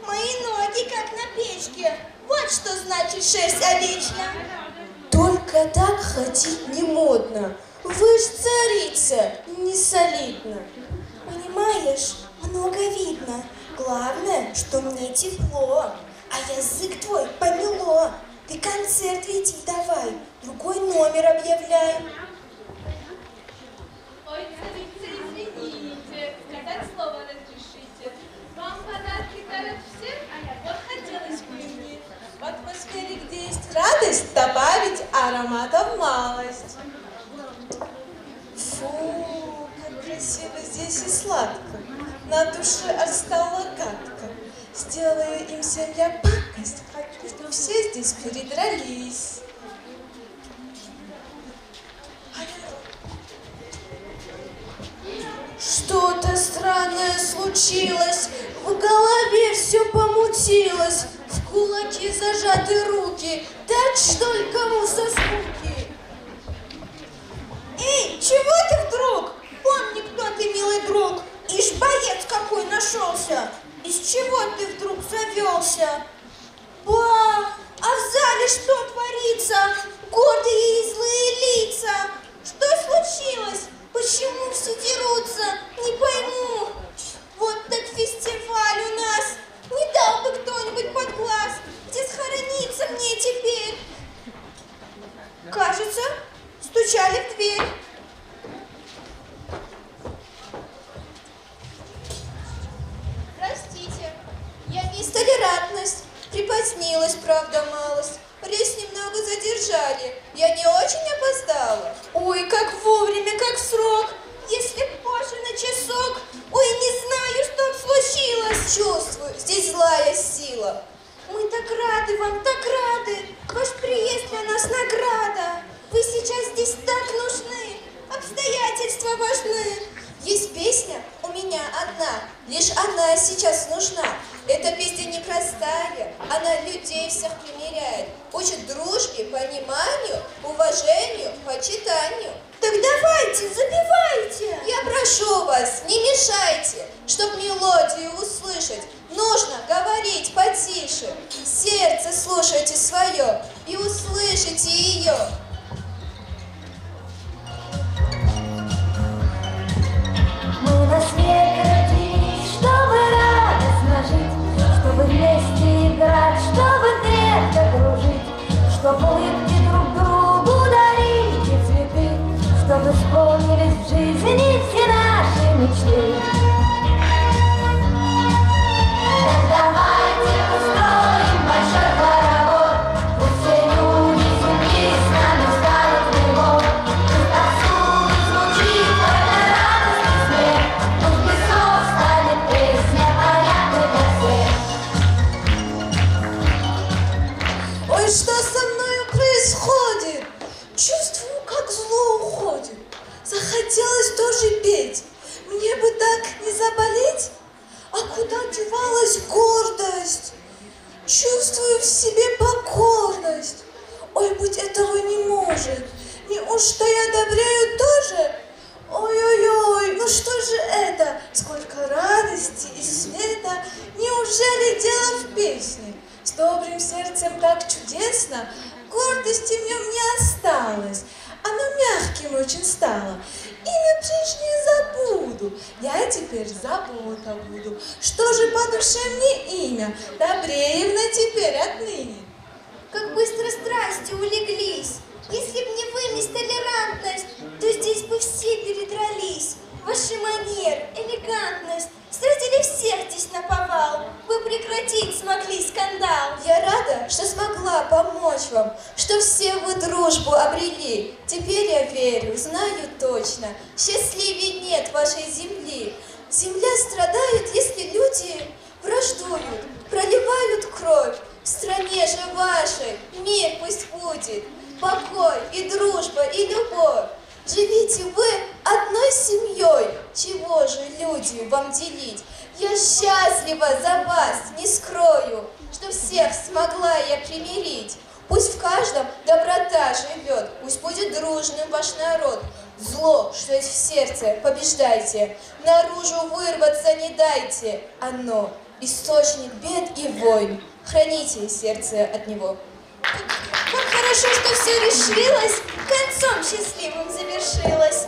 Мои ноги как на печке, вот что значит шерсть овечья. Только так ходить не модно. Вы ж царица, не солидно. Понимаешь, много видно. Главное, что мне тепло. А язык твой помело. Ты концерт веди давай, другой номер объявляй. Ой, царица, извините, сказать слово разрешите. Вам подарки дарят все, вот хотелось бы и мне в атмосфере, где есть радость, добавить ароматов малость. Фу, как красиво здесь и сладко, на душе аж стало гадко. Сделаю им всем я пакость, хочу, чтоб все здесь передрались. Что-то странное случилось, в голове все помутилось, в кулаки зажаты руки, дать, что ли, кому со скуки? Эй, чего ты вдруг? Помни, кто ты, милый друг. Ишь, боец какой нашёлся. Из чего ты вдруг завёлся? Ба, а в зале что творится? Гордые и злые лица. Что случилось? Почему все дерутся? Не пойму. Вот так фестиваль у нас. Не дал бы кто-нибудь под глаз, где схорониться мне теперь. Кажется, стучали в дверь. Простите, я мисс Толерантность. Припозднилась, правда, малость. Рейс немного задержали. Я не очень опоздала? Ой, как Важны. Есть песня у меня одна, лишь она сейчас нужна. Эта песня непростая, она людей всех примиряет, учит дружбе, пониманию, уважению, почитанию. Так давайте, запевайте! Я прошу вас, не мешайте, чтоб мелодию услышать, нужно говорить потише. Сердце слушайте свое и услышите ее. Мы на свет родились, чтобы радостно жить, чтобы вместе играть, чтобы крепко дружить, чтоб улыбки друг другу дарили цветы, чтобы исполнились в жизни все наши мечты. Так давайте устроим большой хоровод, пусть все люди земли с нами скажут любовь, пусть повсюду звучит только радостный смех, пусть без слов станет песня понятной для всех. Ой, что со мною происходит? Чувствую, как зло уходит. Захотелось тоже петь. Мне бы так не заболеть. А куда девалась гордость? Чувствую в себе покорность. Ой, быть этого не может. Неужто я добрею тоже? Ой-ой-ой, ну что же это? Сколько радости и света! Неужели дело в песне? С добрым сердцем так чудесно, гордости в нем не осталось. Оно мягким очень стало. Имя прежнее забуду, я теперь забота буду. Что же по душе мне имя? Добреевна теперь отныне. Как быстро страсти улеглись. Если б не вы, мисс Толерантность, то здесь бы все передрались. Ваши манеры, элегантность сразили всех здесь на повал. Вы прекратить смогли скандал. Я рада, что смогла помочь вам, что все вы дружбу обрели. Теперь я верю, знаю точно, счастливее нет вашей земли. Земля страдает, если люди враждуют, проливают кровь. В стране же вашей мир пусть будет, покой и дружба и любовь. Живите вы одной семьей, чего же люди вам делить? Я счастлива за вас, не скрою, что всех смогла я примирить. Пусть в каждом доброта живет, пусть будет дружным ваш народ. Зло, что есть в сердце, побеждайте, наружу вырваться не дайте. Оно источник бед и войн, храните сердце от него. Как хорошо, что все решилось, концом счастливым завершилось.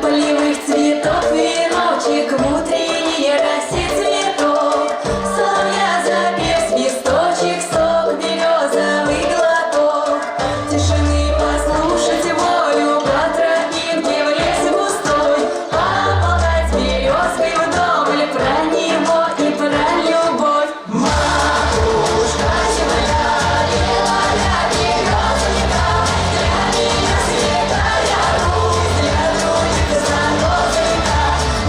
Полевых цветов веночек, в утренней росе цветов, соловья запев, свисточек, сок березовый глоток. Тишины послушать волю, по тропинке в лес густой, поболтать с березкой вдоволь про него и про любовь. Матушка земля, белая березонька, для меня святая Русь, для других занозонька.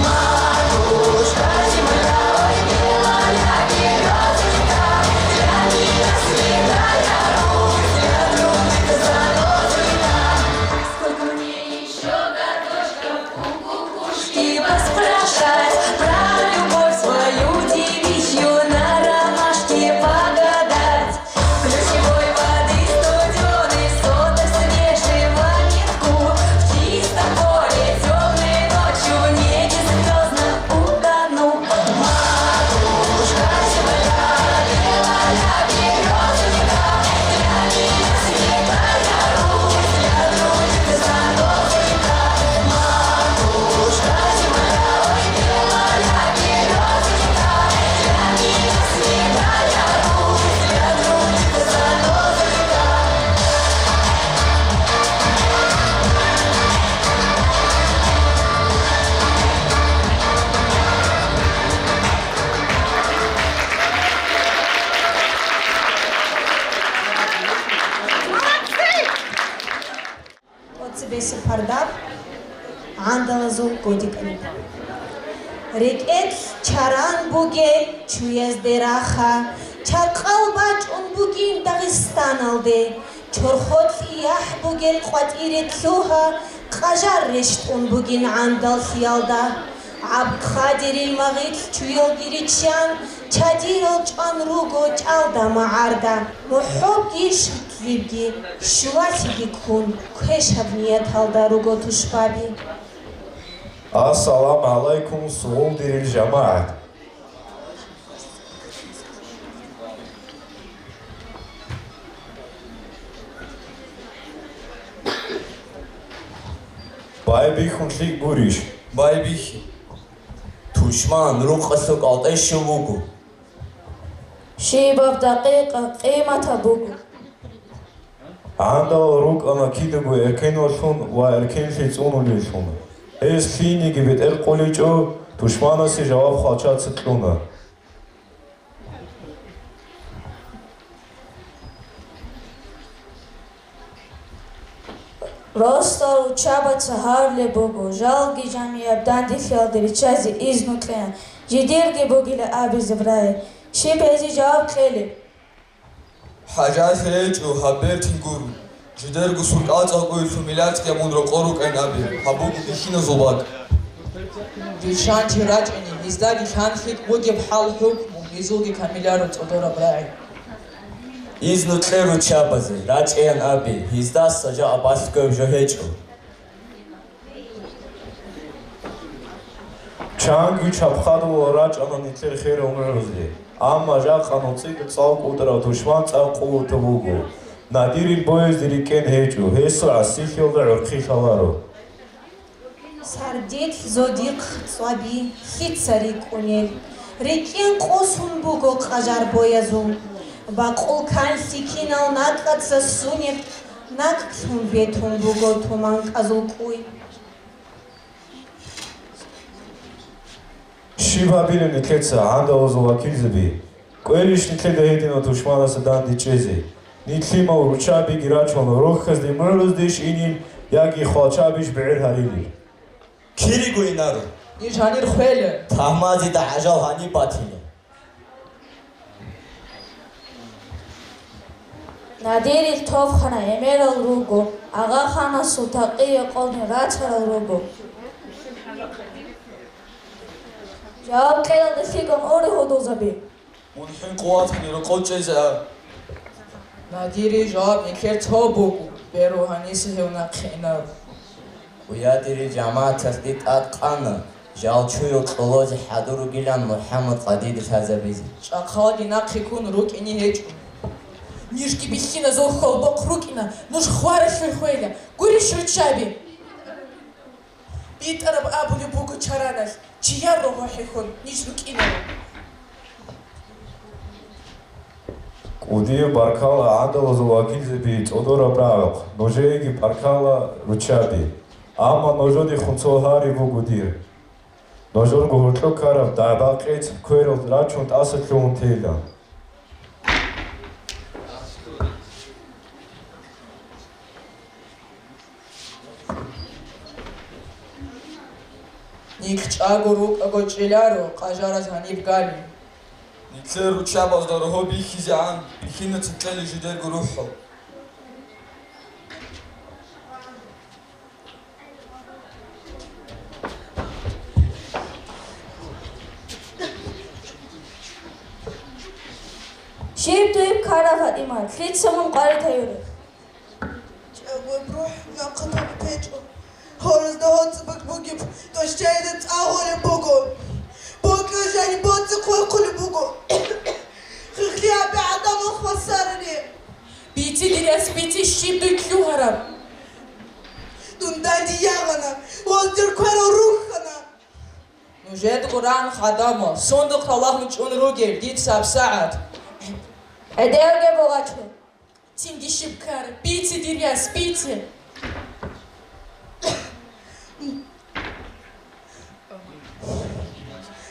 Матушка земля, ой, белая березонька, для меня святая Русь, для других занозонька. Сколько мне ещё годочков у кукушки поспрашать, про любовь свою девичью на ромашке погадать? Ключевой воды студёной, сотовь свежего метку, в чистом поле тёмной ночью небе звёздно утону. Матушка земля, белая березонька, для меня святая Русь, для других занозонька. Матушка земля, ой, белая березонька, для меня святая Русь, для других занозонька. Цебесеб пардаб гӀандалазул кодекӀалда. РекӀелъ чаран бугел чуязде раха, чаркъал бачӀун бугин Дагъистаналде, чорхолъи яхӀ бугел къватӀире лъугьа, къажар рещтӀун бугин гӀандал лъиялда. ГӀабдулхъадирил магъилъ чуялги риччан, чадирал чӀван руго чӀалда магӀарда. МухӀобги шитлъибги, щулалъиги ккун, квешаб нияталда руго тушбаби. Ассаламу гӀалайкум, сугъулдирил жамагӀат! Байбихьун лъикӀ гурищ? Байбихьи. Тушман рукъалъул кӀалтӀе щив вуго? Щибаб дакъикъа къиматаб буго. ГӀандал рукӀана кидаго эркенлъун ва эркенлъи цӀунулеллъун. Гьес лъиениги бетӀер къуличӀо, тушманасе жаваб хвалчаца кьуна. Росдал руччабаца гьарулеб буго, жалги жамияб данделъиялде риччазе изну кье, жидерги бугила абизе рагӀи. Щиб гьезие жаваб кьелеб? ХӀажат гьечӀо, гьаб бертин гуро. Жидерго суркъал цӀалкӀуялъул миллатги мун рокъор рукӀин абе, гьаб буго бихьиназул бакӀ. Риччанти рачӀине, гьездаги лъан лъикӀ бугеб хӀал-хӀукму, гьезулги камиларо цӀодораб рагӀи. Изну кье руччабазе, рачӀеян абе, гьездаса жакъа балъгояб жо гьечӀо. Чанги чапхадула рачӀана нилъер херал мугӀрузде, амма жакъа нуцӀида цӀал кӀутӀарав тушман цӀакъ къулутаб буго. Надирил боязде рикӀкӀен гьечӀо, гьесул гӀасилъиялда гӀурхъи лъаларо. Сардилъ зодихъ цӀваби лъица рикӀкӀунел, рикӀкӀен къосун буго къажар боязул. Бакъул канлъи кинал накӀаца сунеб, накӀкӀлъун бетун буго туманкӀазул кӀуй. Щиб гьабилеб нилъеца, гӀандалазул вакилзаби? КӀвелищ нилъеда гьединав тушманасда данде чӀезе? Нилъ лъимал руччабиги рачун, рохьазде мугӀрузде иш инин яги хвалчабищ бегӀер гьарилел? Кириго инаро. Ниж гьанир хвела. Тагьмазида гӀажал гьаниб батила. Надирил товхана гӀемерал руго, Агъаханасул такъия къолни рацарал руго. Жаваб кьелалда лъикӀун уре гьудулзаби. Мун хӀинкъу ватани рокъов чӀезе а. Надири жаваб нилъер цо буго, беру гьаниса гьев нахъе инаб. Куядири жамагӀаталъе тӀадкъана, жал чуял кьолозе хӀадур ругилан МухӀаммад къадиде лъазабизе. ЧӀахъалги нахъе ккун рукӀине гьечӀо. Нижги бихьиназул хьолбохъ рукӀина, нуж хваралъур хвела, гурищ руччаби? БитӀараб абулеб буго чараналъ, чияр рогьо хӀехьон ниж рукӀинаран. КӀудияб баркала, гӀандалазул вакилзаби, цӀодораб рагӀухъ, нужееги баркала, руччаби. Амма нужедехун цо гьари буго дир. Нужерго гьоркьо ккараб дагӀба-къец кверал рачун тӀаса лъугьун тейилан. НихӀчӀаго рукӀаго чӀеларо къажараз гьаниб гали. Нилъер руччабазда рогьо бихьизегӀан, бихьинацин кьела жидерго рухӀал. Щиб дуе ккараб, ПатӀимат, лъица мун къварид гьаюреб? ЧӀагояб рухӀ нахъа тӀуб течӀо. Гьоразда гьоцӀи бакӀ бугеб, тӀощарида цӀа гъолеб буго. Бокьа жаниб боцӀи хъвахъулеб буго. Хихлъи гьабе гӀадамал хвасарали. Бице, дир яс, бице, щиб дуй лъугьараб? Дун данде ягъана, гъоз дир кверал рухьана. Нужеда Къуръан хадамал, сундухъ ралагьун чӀун ругел дица гьабсагӀат. ГӀедерге бугъачӀо. Цинги щиб ккараб, бице, дир яс, бице.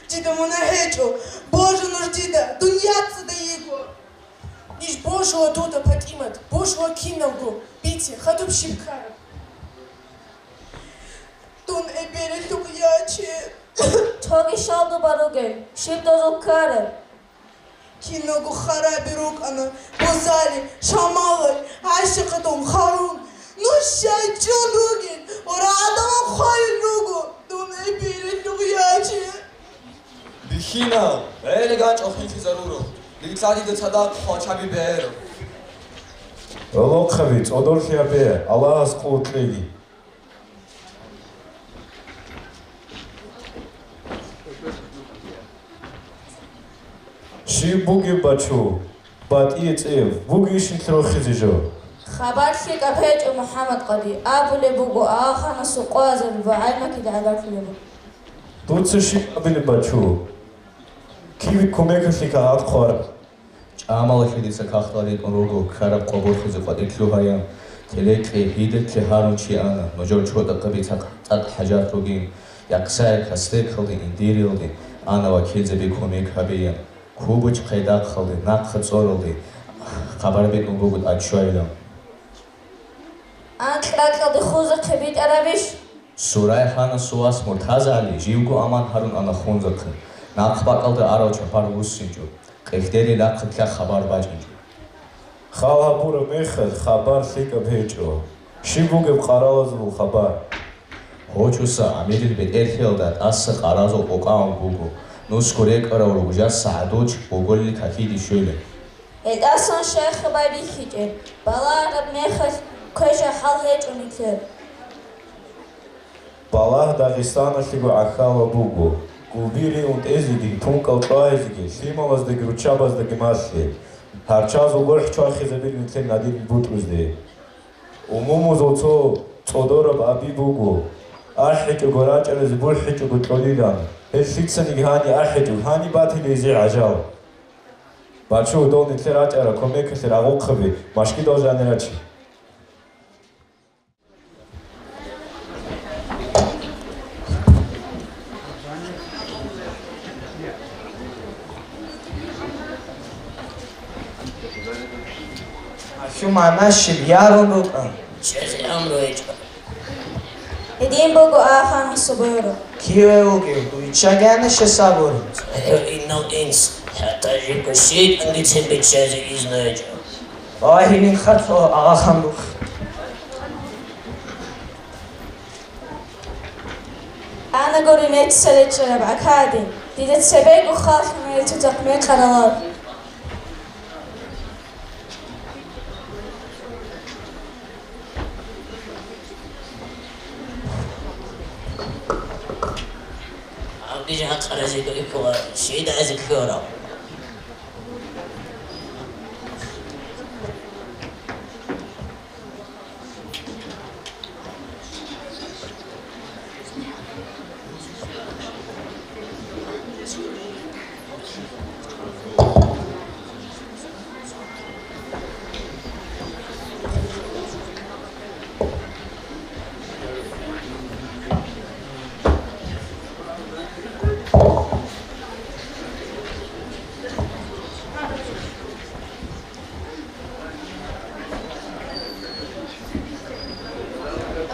Дида мунагь гьечӀо, божу нуж дида, дун яцӀцӀадай йиго. Ниж божула дуда, ПатӀимат, божула киналго, бице, хадуб щиб ккараб. Дун эбелалъухъ яче. Цоги щалдуба ругел, щиб дозул ккараб? Киналго хараби рукӀана, бозали, шамалай, гӀащикъатун, харун. Нуж щай чӀун ругел, ва рагӀадалан хвалил руго, дун эбелалъугъ яче. Бихьинал, гӀеле ганчӀал хинлъизаруро. ЛъикӀлъи дида цадахъ хвалчаби бегьеро. Гьолохъаби, цӀодорлъи гьабе, Аллагьас къуллъеги. Щиб бугеб, Бачу? БатӀие цӀе бугищ нилъ рохизе жо? Хабар лъикӀаб гьечӀо, МухӀаммад-къади, абулеб буго, Агъаханасул къоязул багӀай макида гӀадатлъулеб. Дуца щиб абилеб, Бачу? Киб кумекалъе кагъат хъвар? ЧӀамалалъе дица кагътал ритӀун руго, ккараб къо борхизе къватӀир лъугьаян. Телекье, гьидеклъи гьарун чи ана, нужер чордахъаби цадахъ хӀажат ругин. Яхъсай, Кастекалде, Индириялде ана вакилзаби кумек гьабеян. Кубоч, Къайдахъалде, нахъа цӀоралде хабар битӀун буго тӀадчӀвайилан. Анкь ракьалде хунзахъе битӀарабищ? Сурайханасул вас МуртазагӀали живго аман гьарун ана хунзахъе. Нахъ бакӀалда арал чапар вуссинчӀо. Къилъдери нахъа кьа хабар бачӀинчӀо. Хал гьабураб мехалъ хабар лъикӀаб гьечӀо. Щиб бугеб къаралазул хабар? Гьочуса Амирил бетӀерлъиялда тӀаса къаразул къокъа ун буго. Нусго рекӀарал ругжаса гӀадуч буголли какиде щвелин. ГьетӀасан шайха байбихьичӀеб, балагьараб мехалъ квеша хӀал гьечӀо нилъер. Балагь Дагъистаналъего гӀахьалаб буго. Гулбири унтӀезеги, тункӀал чӀвайзеги, лъималаздаги руччабаздаги малъе. Гьарчазул гурхӀ чвахизабил нилъер Надирил бутӀрузде. Умумузул цо цӀодораб аби буго: ахӀичӀого рачӀаразе бухӀичӀого кьолилан. Гьел лъицаниги гьани ахӀичӀо, гьани батила гьезие гӀажал. Бачу, дол нилъер рачӀарал кумекалъе рагъухъаби, машкидал жанирачи. Гьалъул магӀна щиб? Ярун рукӀа. Чезе амру гьечӀо. Гьедин буго, Агъаханасул бояро. Киве вугев? Виччагияна, шесабур. ЦӀехӀе иннал инс, хӀатта жибго шайтӀанги цебе чезе изну гьечӀо. Вагьилин хатӀо, Агъахан бух. Ана гури нечча речӀчӀараб гӀакади, дида цебего халкъ меццудахъ мекъаралар. Абдиже гьакъаразе дуе ккола, щида гӀезеклъи орал.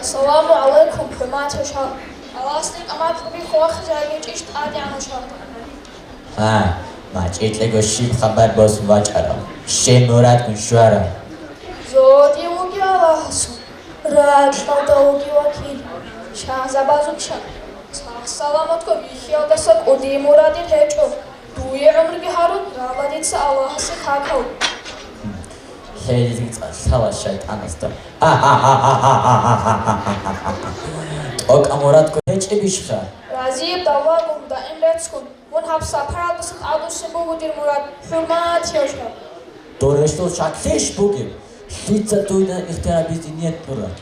Ассаламу гӀалайкум, хӀурматиял шагь. Аллагьасде тӀамакьуби хьвахизе гьабичӀищ, тӀадегӀанав шагь? Гьа, мачӀикьего щиб хабар босун вачӀарав? Щай мурадгун щварав? Зодие вугев Аллагьасул, ракьалда вугев вакил, шагьзабазул шагь. Сах-саламатго вихьиялдаса кӀудияб мурадил гьечӀо. Дуе гӀумруги гьарун рала дица Аллагьасе какал. Херизин цӀалъала шайтӀанасда. ТӀокӀаб мурадго гьечӀебищха? Разияб давлагун, даим реццгун. Мун гьаб сапаралдаса тӀадвуссин буго, дир мурад, хӀурматияв шагь. Дур гьелъул чагӀлъищ бугеб? Лъица дуйда ихтияр гьабизе ният гьабураб?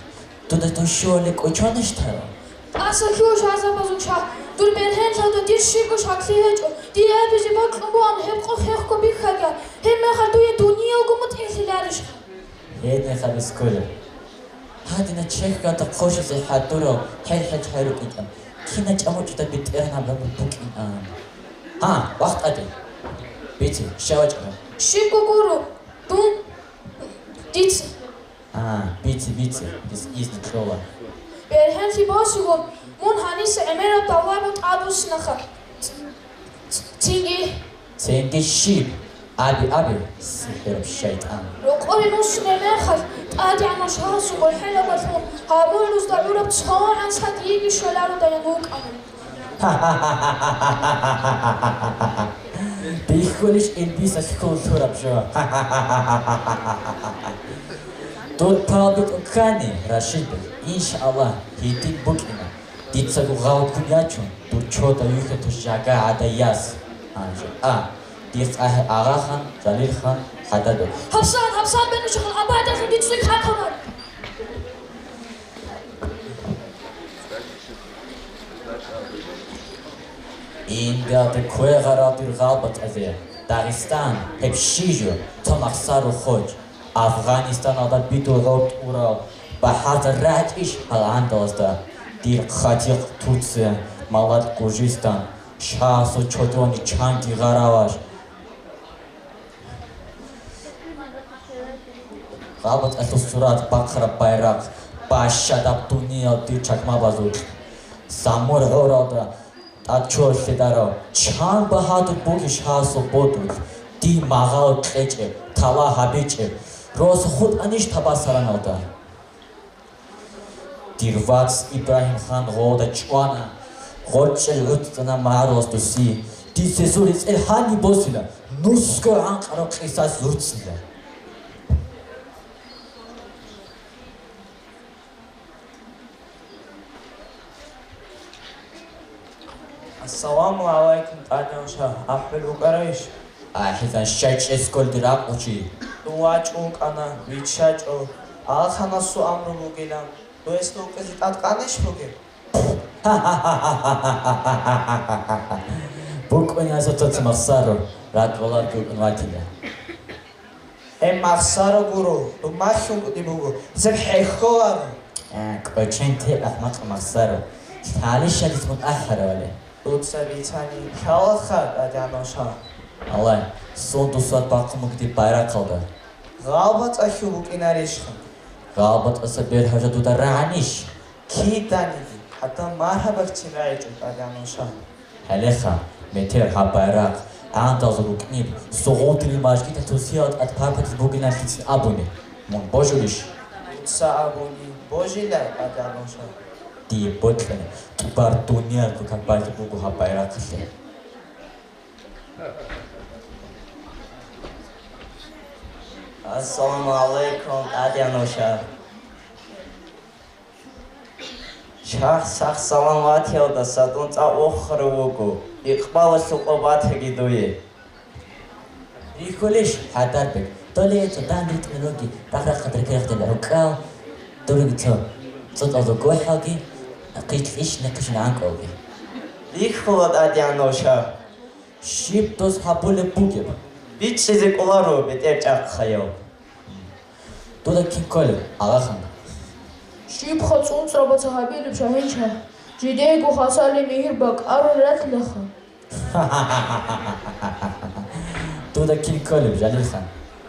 Дуда дов щивали кӀочонищ тарав? ТӀаса лъугьа, шагьзабазул шагь, дур бергьенлъалда дир щибго чагӀлъи гьечӀо, дие абизе бокьун бугоан гьеб къо хехго бихьагиян, гьеб мехалъ дуе дуниялго мутӀигӀлъиларищха? Гьединха бискулеб. Гьадина чехьиялда хъощизе хӀадурав хӀел-хӀел хӀерукӀинчӀан, кина чӀамучӀда бетӀергьан гьабун букӀин ан. А, вахт тӀаде. Бице, щай вачӀарав? Щибго гуро, дун, дица. А, бице, бице, дис изну кьола. Бергьенлъи босигун, Мун гьаниса гӀемераб давлабу тӀадвуссинаха. Цинги. Цинги щиб? Аби, аби, сихӀираб шайтӀан. Рокъоре нусине мехалъ, ТӀадегӀанав шагьасул гъорхӀелабалъун гьабурузда гӀураб цо гӀанса диеги щвелародайин вукӀана. Бихьулищ илбисалъ хьул лъураб жо? Дур пал битӀун ккани, Рашид, иншааллагь, гьитӀин букӀина. Дицаго гъал ккун ячун, дур чода вихьа туш жага гӀадаяс. Гьанже а, дихъ ахӀи Агъахан, Жалилхан, ХӀадарбек. Гьабсан, гьабсан, бетӀущахан, абадалъун дица какабар. Ингал квегъарал дир гъалбатӀазе, Дагъистан, гьеб щи жо, цо махсару хоч. Афганистаналда бидул гӀортӀурал бахӀарзал рагӀичӀищ гьал гӀандалазда? Дир хъатикъ Турция, малат Гуржистан, шагьасул чодрони чанги гъараваш. ГъалбатӀалъул сурат, бахъараб байрахъ, бащадаб дуниял дир чакмабазул. Самур гӀоралда тӀад чолъидарав, чан багьадур бугищ гьасул бодул, дир магъал кьечӀеб, тала гьабичӀеб, рос хутӀанищ Табасараналда? Дир вац Ибрагьимхан гъолда чӀвана, гъоркьел гӀуцӀана магӀарулас дуси, дица гьесул рецӀел гьаниб босила, нусго гӀанкъараб къисас гӀуцӀила. Ассаламу гӀалайкум, ТӀадегӀанав шагь, ахӀул вукӀарайищ? АхӀизан, щай чӀезгол дир ракӀ гъучи? Дун вачӀун вукӀана, виччачӀо. Алханасул амру бугилан, дун гьесда вукӀизе тӀадкъанищ бугеб? БукӀунила цо-цо махсару, ракӀаларги вукӀун ватила. Гьеб махсара гуро, дун малъун кӀуди буго, гьезда хӀехьоларо. А, кӀочен те, ахӀмакъ махсара. Лъалищ гьадис мун ахӀаравали? Дуца бицани лъалаха, ТӀадегӀанав шагь. Алай, сундусат бахъун буго дир байрахъалда. ГъалбатӀалъул букӀинарищха? ГъалбатӀаса бергьаб жо дуда рагӀанищ? Киданиги, гьадаб маргьаб бахчи рагӀичӀо, ТӀадегӀанав шагь. Гьелеха, метер гьаб байрахъ гӀандазул рукӀниб, сугъултилин мажгиталъул сиял тӀад парпатизе бугилан лъицин абуни, мун божулищ? Дуца абуни, божила, ТӀадегӀанав шагь. Дие бокьани, тӀубар дуниялго как балъи буго гьаб байрахъалъе. Ассаламу гӀалайкум, ТӀадегӀанав шагь. Шагь, сах-салам ватиялдаса дун цӀакъ вохарав вуго, икъбалалъул къо батаги дуе. Рихьулищ, ХӀадарбек, доле цо данде ритӀмилоги, рахъ-рахъ хъадракерахъдал гӀукӀал, дурги цо цӀутӀалда гохӀалги, хъитлъищ нехъищ нагӀанкӀалги. Рихьула, ТӀадегӀанав шагь. Щиб дос гьабулеб бугеб? БичӀчӀизе кӀоларо, бетӀер чӀахъаяв. Дуда кин кколеб, Агъахан? Щибха цӀунцӀрабаца гьабилеб, Шагьинча? Жидейго хасали мигьир бакӀарун ратилаха. Дуда кин кколеб, Жалилхан?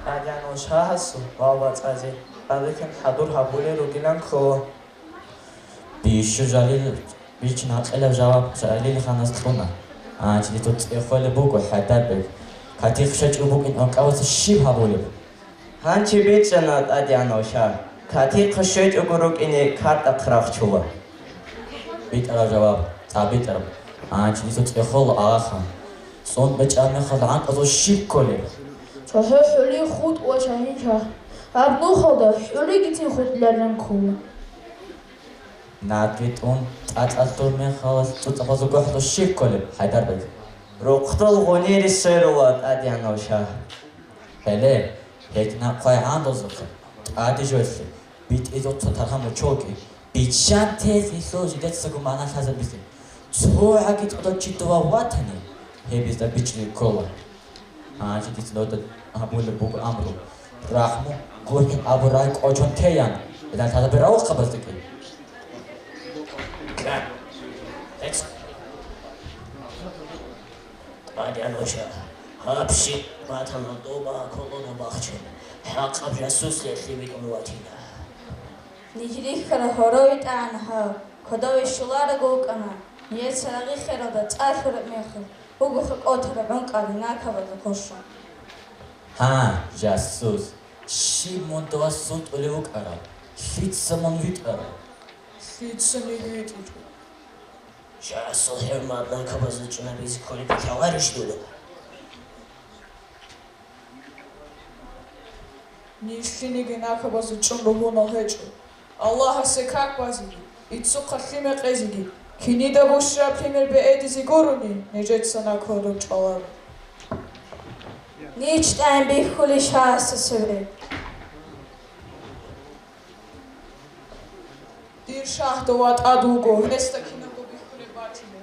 ТӀадегӀанав шагьасул гъал бацӀазе гьадахъин хӀадур гьабулел ругилан ккола. Бищу Жалил, бичин гьакъилаб жаваб Жалилханас кьуна. Гьанже дица цӀехолеб буго, ХӀайдарбек, катихъ щвечӀого букӀин гӀукӀаваца щиб гьабулеб? Гьанже бичӀчӀана, ТӀадегӀанав шагь, катихъ щвечӀого рукӀине картахъ рахчула. БитӀараб жаваб, цӀакъ битӀараб. Гьанже дица цӀехола, Агъахан. ЦӀун бечӀараб мехалда гӀанкӀазул щиб кколеб? ЦохӀо хӀули хутӀула, Шагьинча. Гьаб нухалда хӀулигицин хутӀиларин ккола. Нагъи тӀун тӀатӀалъул мехалъ цӀуцӀабазул гохӀлъо щиб кколеб, ХӀайдарбек? Рохъдал гъунир сверула, ТӀадегӀанав шагь. Гьеле, гьединаб хъвай гӀандазухъе, тӀаде жоялъе, битӀизул цо таргъан мочолги, биччан тезе гьелъул жидецаго магӀна лъазабизе. ЦогӀаги тӀадав чи дова ватани, гьеб гьезда бичӀчӀизе ккола. Гьанже дица дуда гьабулеб буго амру. РахӀму гурхӀел абурай кӀочон теян, гьелда лъазабе равухъабаздаги. ТӀадегӀанав шагь, гьаб щиб батана доба колода бахчун, хӀакъаб жасуслъи витӀун ватила. Ниж рихьара гьоровитӀан гьаб. Кодове щоларого вукӀана, нижеца рагъи хералда цӀар лъураб мехалъ, бугоха кӀотараб гӀункӀари накабазда квешун. Гьа, жасус, щиб мун дова сунтӀулев вукӀарав? Лъица мун витӀарав? Лъицаниги витӀичӀо. Жасул хӀурмат накабазда чӀунабизе кколеб лъаларищ дуда? Нилъееги накабазда чӀун ругьунал гьечӀо. Аллагьасе как базеги, иццухъа лъимер кьезеги, кинида бушараб лъимер бегьедизе гурони, нижеца накабазда чӀваларо. Ниж тӀагӀин бихьулищ гьасда цебе? Дир шагьдав ватӀа вуго, гьесда кинабго бихьулеб батила.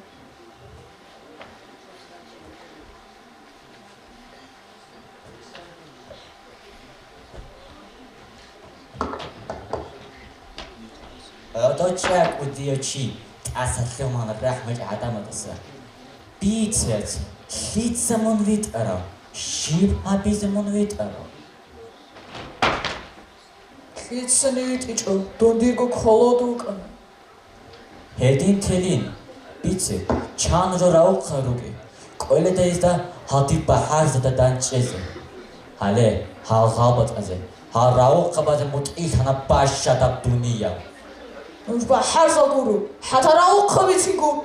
ГӀодов чӀаго дияв чи, тӀаса лъугьана рахӀмуч гӀадамаздаса. Бицец, лъица мун витӀарав, щиб гьабизе мун витӀарав? Лъицани витӀичӀо, дун дирго кколод вукӀана. Гьедин телин, бице, чан жо равухъа ругел, кӀоледа гьезда гьадин бахӀарзада данчӀезе. Гьале, гьал гъалбатӀазе, гьал равухъабазе мутӀигӀлъана бащадаб дуниял. Нуж бахӀарзал гуро, хӀатта равухъабицин гуро.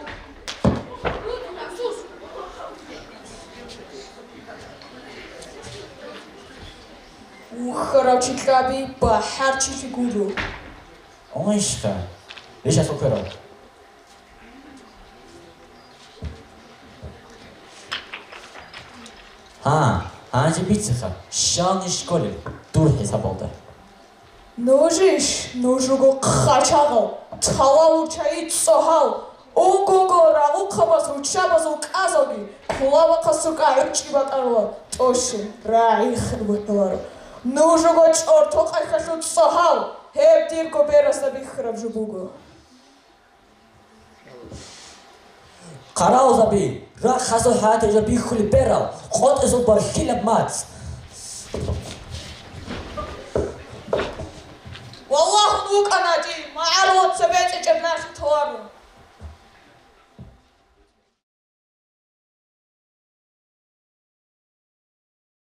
Ухарав чи лъаби бахӀарчилъи гуро. Уншха, ришалъул кверал. Гьа, гьанже бицеха, щални школе, дур хӀисабалда. Нуж иш, нуж руго хъачагъал, талал руччайи цӀогьал, угуго рагъухъабаз руччабазул кӀазалги, кулабахъа суркъа гӀучӀи батӀарала тӀощи, рагӀи хирбухӀуларо. Нуж руго чӀортокъайхалъул цӀогьал, гьеб дирго берасда бихьараб жо буго. Хъаравулзаби, рахъ хасул хӀаяталда бихьулеб берал, къотӀизул бархьилаб мацӀ. Валлагьун вукӀана чи, магӀарулаб цебе чӀечӀеб налъи толаро.